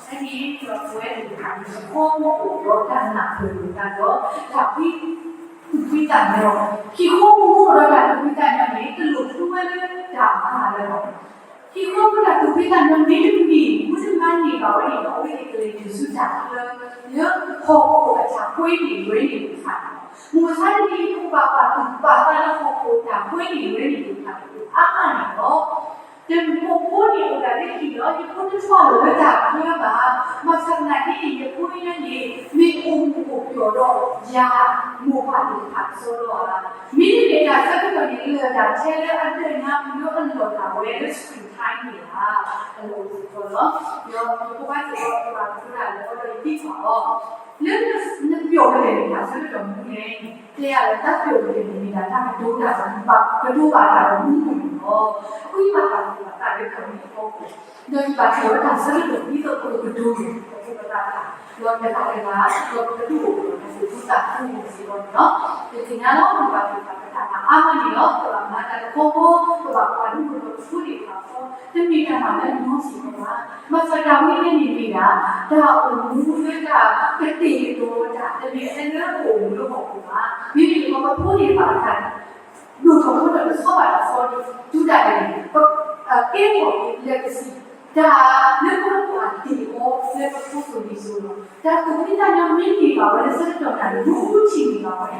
ဖဲန့ၣ်ဒီးပဝဲသ့ၣ်တဖၣ်န့ၣ် ဟံၣ်ဖိမ့ၢ်အိၣ်ဒီးတၢ်နၢ်ပၢၢ်လိာ်သးဒီး တၢ်သူၣ်ဖှံသးညီ, ဟံၣ်ဖိမ့ၢ်အိၣ်ဒီးတၢ်သူၣ်ဖှံသးညီန့ၣ် တလိၣ်သူဝဲလၢတၢ်အါလၢၤဘၣ်. ဟံၣ်ဖိမ့ၢ်တၢ်သူၣ်ဖှံသးညီမ့ၢ်တမ့ၢ် မ့ၢ်တမၤန့ၢ်ဘၣ်ဝဲန့ၣ်ဒီး အဝဲသ့ၣ်ကလဲၤတုၤဆူတၢ်ချၢ လၢဟီၣ်ခိၣ်အတၢ် ပှ့ၤန့ၢ်ဝဲန့ၣ်တခါန့ၣ်လီၤ. မုၢ်မဆါတနံၤအံၤ ပဘၣ်ပာ်သူၣ်ပာ်သးလၢဟီၣ်ခိၣ်တၢ်ပှ့ၤန့ၢ်ဝဲန့ၣ်တခါန့ၣ် အါမးန့ၣ်လီၤ. တမိၢ်ဖိန့ၣ်အိၣ်ဒၣ်လၢဟံၣ်လီၤ. ယဖိတထီၣ်လၢၤဝဲတၢ်ပှ့ၤဘၣ်. ဘၣ်ဆၣ်သနာ်က့န့ၣ် ယဖိညါန့ၣ် မ့ၢ်အိၣ်မူအိၣ်ပျီၣ်ဒီးယၤ မိၢ်ပၢ်သ့ၣ်တဖၣ်ကစီဒီဧါ. မ့မ့ၢ်တၢ်ဆၢကတီၢ်န့ၣ် လၢာ်တၢ်ထဲလၢအဒၢးညါပူၤလၢအလီၢ်တၢ်ဝဲလၢ screen time န့ၣ်ဧါ. အလီၢ်အိၣ်စ့ၢ်ကီးလီၤ. ဒီးယဖိခွါစ့ၢ်ကီး ပဘၣ်သကိးတၢ်လၢအီၤဒီးယသံကွၢ်အီၤ လၢနပျီၢ်ကတၢၢ်န့ၣ် တၢ်ဆၢကတီၢ်မနုၤလဲၣ်. တဲယၤလၢတၢ်ပျီၢ်ကတၢၢ်န့ၣ် မ့ၢ်ဒၣ်တၢ်ကတိၤတၢ်ဒီး ကတိၤဘၣ်တၢ်ဒီးမူမူန့ၣ်လီၤ. အဃိယဘၣ်ပာ်သူၣ်ပာ်သးလၢတၢ်ဝဲအဖီခိၣ် ဒီးယဘၣ်ထီၣ်ဝဲတၢ်ဆၢကတီၢ်ဒ်သိးပကကတိၤန့ၣ် ပကပသးတၢ် ဒီးပသးတဂၤ ဒီးပကဒိၣ်အိၣ်ဒီးတၢ်သူၣ်ထူသးဖှူစ့ၢ်ကီးန့ၣ်လီၤ. ယသ့ၣ်ညါလီၤ ပဘၣ်သူၣ်ပာ်သးတၢ်မၤအါမးန့ၣ်လီၤ. ပဘၣ်မၤတၢ်တခီခီ ပဘၣ်ပာ်ဒိၣ်ပဖိသ့ၣ်တဖၣ်အဃီ တမ့ၢ်တၢ်မၤလၢနီစ့ၢ်ကီးဘၣ်. ဘၣ်ဆၣ်တၢ်ဝဲန့ၣ်န့ၣ်မ့ၢ်ဒၣ် တၢ်အိၣ်မူလၢတၢ်ကတဲာ်ကတီၤတၢ် တမ့ၢ်ထဲလၢပအိၣ်မူလၢဟီၣ်ခိၣ်ဘၣ်. မ့မ့ၢ်ပဖိသ့ၣ်တဖၣ်အတၢ် ဒိၣ်ထီၣ်ထီထီၣ်တဆီဘၣ်တဆီန့ၣ် တုၤဒၣ်လဲာ်န့ၣ် ပကဲထီၣ်က့ၤ legacy တၢ်လၢပကပာ်တ့ၢ်အီၤလၢပဖိစိၤလံၤစိၤလီၤ. တၢ်သူၣ်ဖှံသးညီမ့ၢ်န့ၢ်ဘၣ်ဝဲလၢဆၢကတီၢ်တၢ်န့ၣ် မ့ၢ်ထံၣ်န့ၢ်ဘၣ်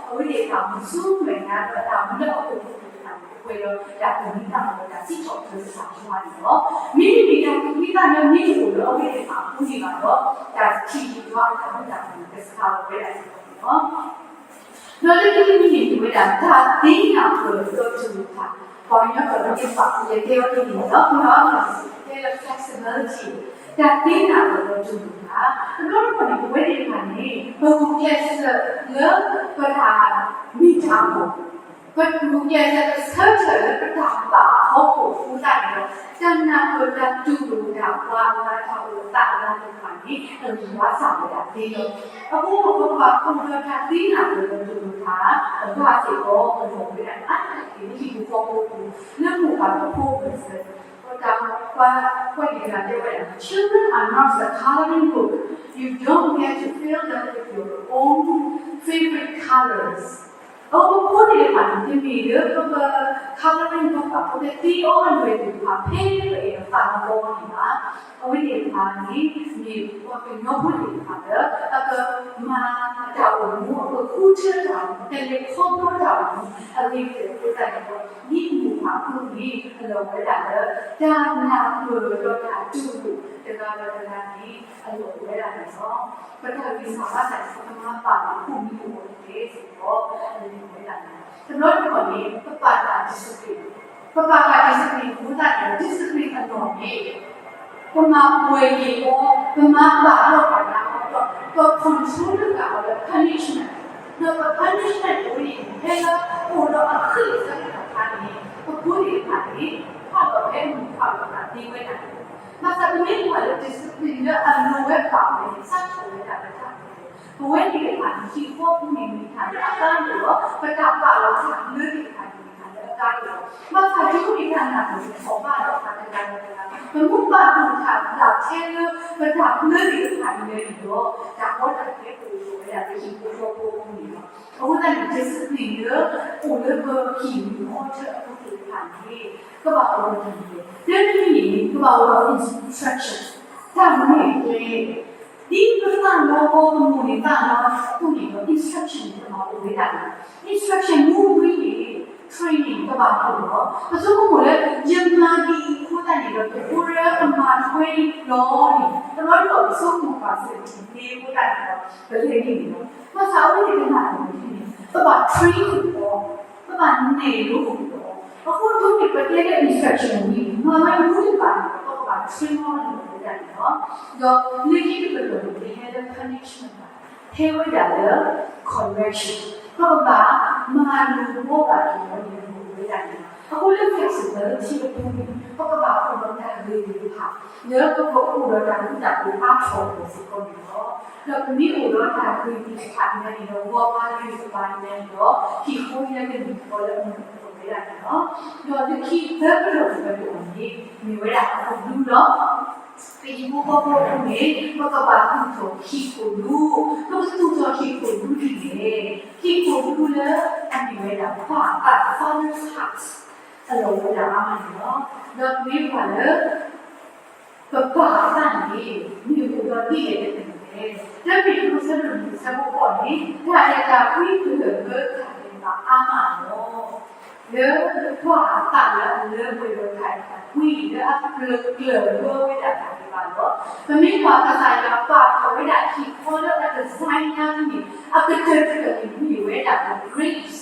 ဝဲန့ၣ်ဒီး အဝဲသ့ၣ်တဖၣ်မ့ၢ်ဆူမဲာ်ညါဒီးတၢ်မူလၢအအိၣ်မူအပူၤတဖၣ်န့ၣ် ပှဲၤဒီးတၢ်သူၣ်ဖှံသးညီဒီးတၢ်စံးထီၣ်ပတြၢၤကစၢ်ယွၤန့ၣ်လီၤ. မ့မ့ၢ်တၢ်သူၣ်ဖှံသးညီမ့ၢ်တအိၣ်လၢအဝဲသ့ၣ်တဖၣ်အပူၤန့ၣ်ဘၣ်ဒီး တၢ်ထံၣ်ယွၤအတၢ်မူတၢ်ပူၤန့ၣ် ကဆါလီၤဝဲဒၣ်စ့ၢ်ကီးန့ၣ်လီၤ. ဒီးလၢခံတနံၤန့ၣ် မ့ၢ်ဝဲဒၣ် တၢ်သ့နၢ်ပၢၢ်ဒီးတူၢ်လိာ်တၢ်, ပှၤကညီကျိာ်န့ၣ် ယတဲအီၤဒ်န့ၣ်လီၤ, ပှၤကညီကျိာ်န့ၣ် တဲလၢ flexibility တၢ်သ့နၢ်ပၢၢ်ဒီးတူၢ်လိာ်တၢ်, တဘျီတခီၣ်န့ၣ် ပဝဲသ့ၣ်တဖၣ်န့ၣ် ပဂုာ်ကျဲးစၢးလၢပတၢ်မ့ၢ်တၢ်တီ, ပဂုာ်ကျဲးစၢးဆၢထၢၣ်လၢပတၢ်ပာ်အဖီခိၣ်အဃိသတးန့ၣ်ဒီး တၢ်နၢ်ပၢၢ်တၢ်တူၢ်လိာ်တၢ် ပှၤအဂၤတၢ်အိၣ်အသးအဂၤသ့ၣ်တဖၣ်န့ၣ် အဂံၢ်ဘါစၢ်ဝဲဒၣ်သ့လီၤ. အဃိပကဘၣ်အိၣ်ဒီးတၢ်သ့နၢ်ပၢၢ်ဒီးတူၢ်လိာ်တၢ် အဂၤစ့ၢ်ကီး အလီၢ်ဝဲဒၣ်အါတက့ၢ်လၢဟံၣ်ဖိဃီဖိအပူၤ, လၢမိၢ်ပၢ်ဖိအပူၤစ့ၢ်ကီး, ပှၤကွၢ်န့ၢ်တဂၤတဲဝဲဒၣ် Children are not a coloring book, you don't get to fill them with your own favorite colors. အဃိပဖိသ့ၣ်တဖၣ်န့ၣ် တမ့ၢ်လၢပက coloring book ဘၣ်, ပကသ့အီၤအလွဲၢ်သ့ၣ်တဖၣ် ဖဲလၢပအဲၣ်ဒိးသးလီဘီန့ၣ်ဘၣ်. အဝဲသ့ၣ်တဖၣ်န့ၣ် မ့ၢ်ပှၤကညီဖိသ့ၣ်တဖၣ်လၢ အကမၤတၢ်အိၣ်မူ, အကဃုထၢတၢ်အိၣ်မူ, ကလဲၤခီဖျိတၢ်အိၣ်မူ, အဂ့ၢ်ဒ်အံၤအဃိသတးန့ၣ်ဒီး ဒ်မိၢ်ပၢ်အပူၤန့ၣ် အလီၢ်ဝဲဒၣ်လၢ တၢ်နၢ်ပၢၢ်ဒီးတၢ်တူၢ်လိာ်တဂၤဒီးတဂၤန့ၣ် အလီၢ်ဝဲဒၣ်န့ၣ်လီၤ. ပတၢ်ဂံၢ်စၢ်ဘါစၢ်န့ၣ် ပကမၤဘၣ်လီၤ ပမ့ၢ်အိၣ်ဝဲတက့ၢ်စ့ၢ်ကီး အလီၢ်ဝဲဒၣ်န့ၣ်လီၤ. တဘျီတခီၣ်န့ၣ် ပပာ်တၢ် discipline, ပပာ်တၢ် discipline အဃိသတးန့ၣ်ဒီး discipline အလီၢ်န့ၣ် ပမၤပှဲၤက့ၤအီၤ, ပမၤဘၣ်လီၤဘၣ်လၢအီၤဒီး ပ control တဂၤအီၤလၢ punishment, ဒီးပ punishment အဝဲန့ၣ် ဖဲလၢအိၣ်ဒီးအဃံၢ်အစၢ်တခါန့ၣ် ပဖိသ့ၣ်တဖၣ်န့ၣ် ခွါလီၤဖဲမုၢ်ခွါလီၤသးသ့ဝဲဒၣ်န့ၣ်လီၤ. ဘၣ်ဆၣ်ပမ့ၢ်ကွၢ်လၢ discipline လၢအလိၤဝဲဘၣ်န့ၣ် စးထီၣ်ဝဲဒၣ်လၢတၢ်ပဝဲ ပဝဲသ့ၣ်တဖၣ်န့ၣ် ဟံၣ်ဃီပူၤန့ၣ်မ့ၢ်တၢ်လၢအသးလီၤဒီး ပတၢ်ပာ်လီၤတၢ်ဘျၢသ့ၣ်တဖၣ်န့ၣ်မ့ၢ်တၢ်လၢအသးလီၤ. ဘၣ်ဆၣ်ဒ်မ့ၢ်တၢ်နၢ်ပၢၢ်ထီၣ်ဘးလီၤသးတဂၤဒီးတဂၤ, ပမ့ၢ်ပာ်သူၣ်ပာ်သးထဲလၢပတၢ်ဘျၢသ့ၣ်တဖၣ်အံၤန့ၣ်ဒီး တၢ်ကီတၢ်ခဲကအိၣ်ထီၣ်ဝဲဒၣ်လၢဟံၣ်ဖိဃီဖိအပူၤန့ၣ်လီၤ. အဃိသတးန့ၣ် discipline လၢအိၣ်လၢပဟံၣ်မူအီထၢအပူၤသ့ၣ်တဖၣ်န့ၣ် ကဘၣ်အိၣ်ဒီးတၢ်န့ၣ်, တနံၤန့ၣ် ကဘၣ်အိၣ်ဒီး instruction, တၢ်မၤန့ၢ်ကျဲ ဒ်ပသးလီအီၤ ပမိၢ်န့ၣ်သးလီအီၤအသိးန့ၣ်ဒီး instruction န့ၣ် ကဘၣ်အိၣ်ဝဲဒၣ်န့ၣ်, instruction မ့ၢ်ဝံၤန့ၣ် training ကဘၣ်အိၣ်ဒီး ပဆိကမိၣ်လၢ ယမၤဒ်အံၤအဃိသတးန့ၣ်ဒီး ပဖိလၢအမၤထွဲလီၤန့ၣ် တဘျီတဘျီပဆိကမိၣ်ပာ်စၢၤန့ၣ် အဃိသတးန့ၣ်ဒီး ပလဲၤန့ၣ်လီၤ. ဘၣ်ဆၣ်အဝဲသ့ၣ်တဖၣ်န့ၣ် ပဘၣ် train ဃုာ်အီၤ, ပဘၣ်နဲၣ်လိအီၤ, အဃိဒ်န့ၣ် ပတဲလၢ instruction ဝံၤ မၤဝဲမူတဖၣ်န့ၣ် ပကဘၣ် train အီၤန့ၣ်ဝဲဒၣ်န့ၣ်လီၤ. ဒီးလၢခံတကတီၢ်န့ၣ် တဟဲလၢ punishment ဘၣ်, ဟဲဝဲဒၣ်လၢ correction, ပကဘၣ်မၤလိာ်ဘှီဘၣ်က့ၤအီၤန့ၣ်ဝဲဒၣ်န့ၣ်လီၤ. အဃိလၢ flexibility အပူၤန့ၣ် ပကဘၣ်အိၣ်ဒီးတၢ်ဂ့ၢ်သ့ၣ်တဖၣ် လၢပကအိၣ်ဒီးတၢ်ဃူတၢ်ဖိးအါထီၣ်အဂီၢ်စ့ၢ်ကီးန့ၣ်လီၤ. ဒီးပမ့ၢ်အိၣ်ဒီးတၢ်ဂ့ၢ်သ့ၣ်တဖၣ်ညါန့ၣ်ဒီး ဂီၢ်ပၤဂ့ၤကပၤညါန့ၣ်ဒီး ဟံၣ်ဃီညါကန့ၢ်ကီလၢအမုာ်အဃိဝဲဒၣ်န့ၣ်လီၤ. ဒီးလၢခံသၢကတီၢ်တကတီၢ်န့ၣ် မ့ၢ်ဝဲဒၣ်အကဘျုးလီၤ. ပဟံၣ်ဖိဃီဖိအပူၤန့ၣ် ပကဘၣ်သူၣ်ထီၣ်ဟံၣ်ခိၣ်ဒူ, ပကသူၣ်ထီၣ်ဟံၣ်ခိၣ်ဒူဒ်လဲၣ်, ဟံၣ်ခိၣ်ဒူလၢအမ့ၢ်ဝဲဒၣ် ပၢ်သး father's heart အလီၢ်ဝဲဒၣ်အါမးန့ၣ်လီၤ. ဒီးမ့ၢ်ပှၤလၢ ပပၢ်အသးန့ၣ် မ့ၢ်အိၣ်ဒီးဒ်လဲၣ်တသ့ၣ်န့ၣ် တၢ်ပ့းတရူး အဆၢဒိၣ်လွံၢ် အဆၢဖိဃိးန့ၣ် တၢ်အဲၣ်တၢ်ကွံကလၢာ်လၢတၢ်ဒဲးဘးအါမးလီၤ. လၢပှၤအသးလၢအလၢပှဲၤဒီး တၢ်အဲၣ်တၢ်ကွံလၢအကျၢၤကျၢၤဝဲဒၣ်တၢ်ဒဲးဘးလီၤ. ပမ့ၢ်ကွၢ်ကစၢ်ယွၤပာ်ထီၣ်ဝဲဒၣ်ဟံၣ်ဃီလၢအ design န့ၣ် အကတၢၢ်တဖျၢၣ်န့ၣ် မ့ၢ်ဝဲဒၣ် grace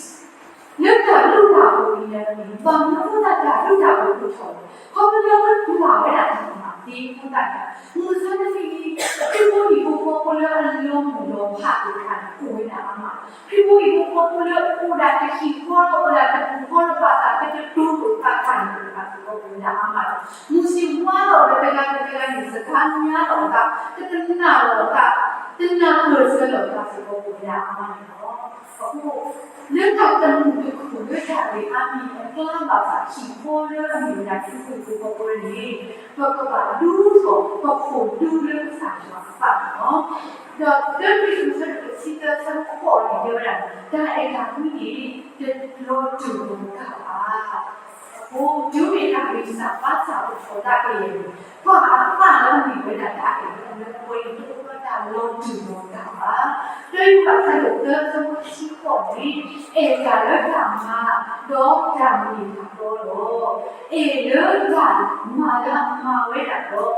လၢတၢ်ဘျုးတၢ်ဖှိၣ်အံၤန့ၣ် ဘၣ်မနုၤအဃိသတး တၢ်ဘျုးတၢ်ဖှိၣ်အိၣ်ထီၣ်လဲၣ်. ခီဖျိလၢပျၢ်ဝဲဒၣ်တၢ်မၤသ့အဃိသတးန့ၣ်, မုၢ်မဆါတနံၤအံၤ ခရံာ်ဖိဟံၣ်ဖိဃီဖိလၢအလီၤမုၢ်လီၤဖးသ့ၣ်တဖၣ်န့ၣ် အိၣ်ဝဲဒၣ်အါမးလီၤ. ခရံာ်ဖိဟံၣ်ဖိဃီဖိလၢအိၣ်ဒၣ်တဟံၣ်ဃီ အိၣ်ဒၣ်တပူၤဃီလၢ ဘၣ်သးကတတူၢ်လိာ်သးတဖၣ်န့ၣ် အိၣ်ဝဲဒၣ်အါမးလီၤ. မုၢ်ဆ့ၣ်ဝါလီၤဒီး တဂၤဒီးတဂၤန့ၣ် စကားများလီၤအသး, တနာ်လီၤအသး, တနၢ်ပၢၢ်ဆၢလီၤအသးစ့ၢ်ကီး အိၣ်ဝဲဒၣ်အါမးန့ၣ်လီၤ. အဃိ လၢတၢ်သနူၣ်သကိးလၢတၢ်ဂ့ၢ်အါမံၤအကျါ ဘၣ်ဆၣ်ဟံၣ်ဃီလၢအမ့ၢ်ဝဲဒၣ်ခရံာ်ဖိဟံၣ်ဖိဃီဖိန့ၣ် ပကဘၣ်ဒူထီၣ် ပခိၣ်ဒူလၢကစၢ်ယွၤအသးန့ၣ်လီၤ. ဒီးတၢ်ပ့းတရူး အဆၢဒိၣ်တဆံသၢ အဆၢဖိဃိးန့ၣ် တဲဝဲဒၣ် တၢ်အဲၣ်တၢ်ကွံန့ၣ် တလီၤတူာ်လီၤကာ်ဘၣ်. အဃိ တုၤမ့ၢ်တၢ်ဂံၢ်စၢ်ဘါစၢ်အိၣ်ထီၣ်ဒၣ်ကယဲၢ်န့ၣ် ပှၤအသးလၢအမ့ၢ်ဝဲဒၣ်တၢ်အဲၣ်လၢအလၢပှဲၤန့ၣ် တအိၣ်ဒီးတၢ်လီၤတူာ်လီၤကာ်ဘၣ်. တၢ်ယိၤဟၣ် အဆၢဒိၣ်သၢ အဆၢဖိတဆံဃိးန့ၣ် အဲၣ်တၢ်လၢတၢ်မၤ ဒီးတၢ်မ့ၢ်တၢ်တီလီၤ. အဲၣ်လၢတၢ်မၤလၢအမၤဝဲဒၣ်ဒီး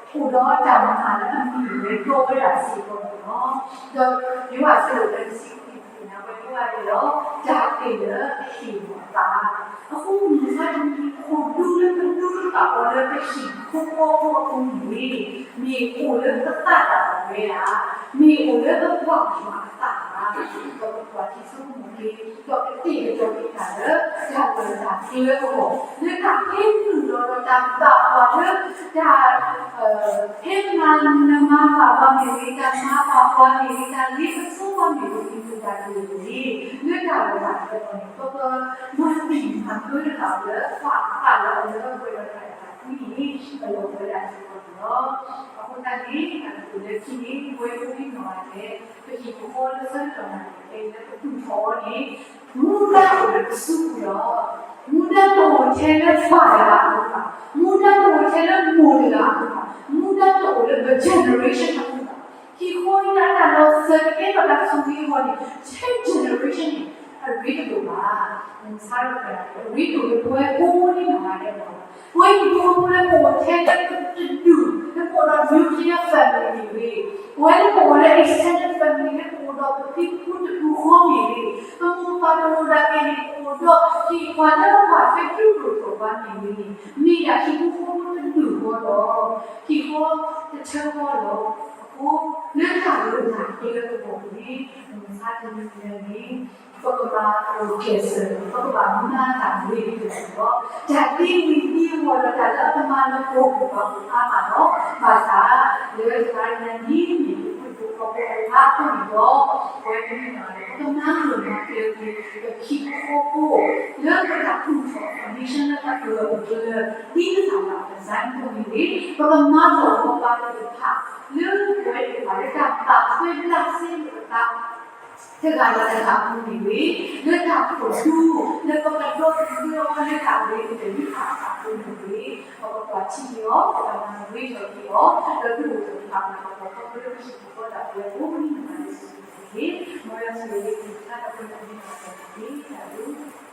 အိၣ်ဒီးတၢ်မၤလၢအမ့ၢ်ဝဲတီဝဲဒၣ်စ့ၢ်ကီးန့ၣ်လီၤ. ဒီးယိၤဟၣ် အဆၢဒိၣ်သၢ အဆၢဖိတဆံခွံန့ၣ် အဝဲတဲဝဲဒၣ်လီၤ, တၢ်အဲၣ်လၢအဟ့ၣ်လီၤအသး. အဃိ မုၢ်မဆါတနံၤ ခိၣ်ဒူလၢပဒူတဖၣ်အီၤလၢပဟံၣ်ဖိဃီဖိအပူၤန့ၣ် မ့ၢ်အိၣ်လၢပသးဒၣ်ဝဲဧါ, မ့ၢ်အိၣ်လၢပပှၤကလုာ်အသးဧါ, ဒီးပကွၢ်ထံဆိကမိၣ်က့ၤ ဒီးကသ့ၣ်ကတီၤက့ၤတၢ်လၢ တၢ်လၢတၢ်ကျဲအဂီၢ် လၢတၢ်ဟဲနုာ်လီၤဒီးတၢ်ဘၣ်ပှၤလၢ တၢ် ဖဲမၤနမၤဘၣ်ပှၤမ့ၢ်ဂ့ၤ, တၢ်မၤဘၣ်ပှၤမ့ၢ်ဂ့ၤ, တၢ်လ့ပစီပှၤမ့ၢ်ဂ့ၤ ဒ်သိးတၢ်ဒ်န့ၣ် လၢတၢ်လီၢ်တၢ်ကျဲအဂီၢ်န့ၣ် ပကမၤသံၣ်မၤသၢတဖၣ်လၢ ပှၤအသးလၢအလၢပှဲၤဒီးတၢ်အဲၣ်တၢ်ကွံန့ၣ် အလီၢ်ပှဲၤဒၣ်စ့ၢ်ကီးန့ၣ်လီၤ. အဃိသတးန့ၣ် တၢ်ကတိၤလၢခံန့ၣ် ပဝဲဖိဒံနီၢ်ဂၤဒဲး ပဟံၣ်ဖိဃီလၢဆၢကတီၢ်နၢ်ပၢၢ်လၢပတူၢ်ထီၣ်အီၤန့ၣ် မူဒါအိၣ်လၢပစုပူၤလီၤ. မူဒါတအိၣ်ထဲလၢပၢ်တဂၤအပူၤဘၣ်, မူဒါတအိၣ်ထဲလၢမိၢ်တဂၤအပူၤဘၣ်, မူဒါတအိၣ်လၢပ generation အပူၤဘၣ်. ဟံၣ်ဃီအံၤအတၢ်လီၤစၢၤကကဲထီၣ်တၢ်ဆိၣ်ဂ့ၤအဂီၢ်န့ၣ် ထဲ generation န့ၣ် အရ့တဒိၣ်ဘၣ်. မုၢ်မဆါတနံၤ အရ့ဒိၣ်လၢပဝဲဖိဒံနီၢ်ဂၤဒဲးလီၤ. ပဝဲဟံၣ်ဖိဃီဖိလၢပအိၣ်ထဲလၢတဒူၣ် လၢပအိၣ်ဒီး nuclear family မ့ၢ်ဂ့ၤ, ပဝဲလၢပအိၣ်လၢ extended family လၢပအိၣ်ဒီးပဖံပဖုတဒူၣ်ဃီမ့ၢ်ဂ့ၤ, ပမိၢ်ပပၢ်တအိၣ်ဒၣ်ကဲန့ၣ် ပအိၣ်ဒီးဟံၣ်ပှၤလၢပှၤဟဲဒုးဒိၣ်ထီၣ်ပှၤမ့ၢ်ဂ့ၤန့ၣ် မ့ၢ်ဒၣ်ဟံၣ်ဖိဃီဖိတဒူၣ်ဃီလီၤ. ဟံၣ်ဃီတထၢဃီလီၤ. အဃိ လၢတၢ်လၢတၢ်ကျဲအဂီၢ်န့ၣ် မုၢ်မဆါတနံၤညါန့ၣ် ပကဘၣ်အိၣ်ကျဲးစၢး, ပကဘၣ်မၤတၢ်ဂ့ၤကတၢၢ်လီၤ. တၢ်သံဝံၤသံဝီၤဒီးတၢ်လၢအကမၤလၢပှၤအါမးလီၤ. ဘၣ်ဆၣ် လၢတနံၤညါအံၤ မ့ၢ်ပဖိဒံဖိဃီဖိအဂ့ၢ်အကျိၤန့ၣ်ဒီး ပဝဲကနံၣ်န့ၣ် ပကမၤလိာ်မၤကျဲၤက့ၤ ပဟံၣ်ဖိဃီဖိ လၢပတၢ်သူၣ်ထီၣ် foundation လၢအကျၢၤအကျၢၤ ဒ်သိးတၢ်လၢ design အသိးန့ၣ် ပကမၤလိာ်အီၤပှၤသ့ၣ်တဖၣ် လၢပဝဲသ့ၣ်တဖၣ်လၢတၢ်ပာ်ထွဲဘျးစ့လၢပသး တဂၤဒီးတဂၤအပူၤမ့ၢ်ဂ့ၤ, လၢတၢ်ခိၣ်ဒူ လၢပကဒီသဒၢအီၤလၢတၢ်ဂ့ၤကတၢၢ် ဒ်တၢ်အသးအသိးန့ၣ်တက့ၢ်. ပကကွၢ်ထံက့ၤအီၤ, ပကမၤဂ့ၤထီၣ်က့ၤအီၤ, ဒီးဒုးအိၣ်ထီၣ်က့ၤပှၤကညီဖိလၢပဟံၣ်ဖိဃီဖိ ဒီးပဝဲကိးဂၤဒဲးန့ၣ်တက့ၢ်. မ်ယွၤဆိၣ်ဂ့ၤက့ၤ တၢ်တပှဲၤန့ၣ်တက့ၢ်.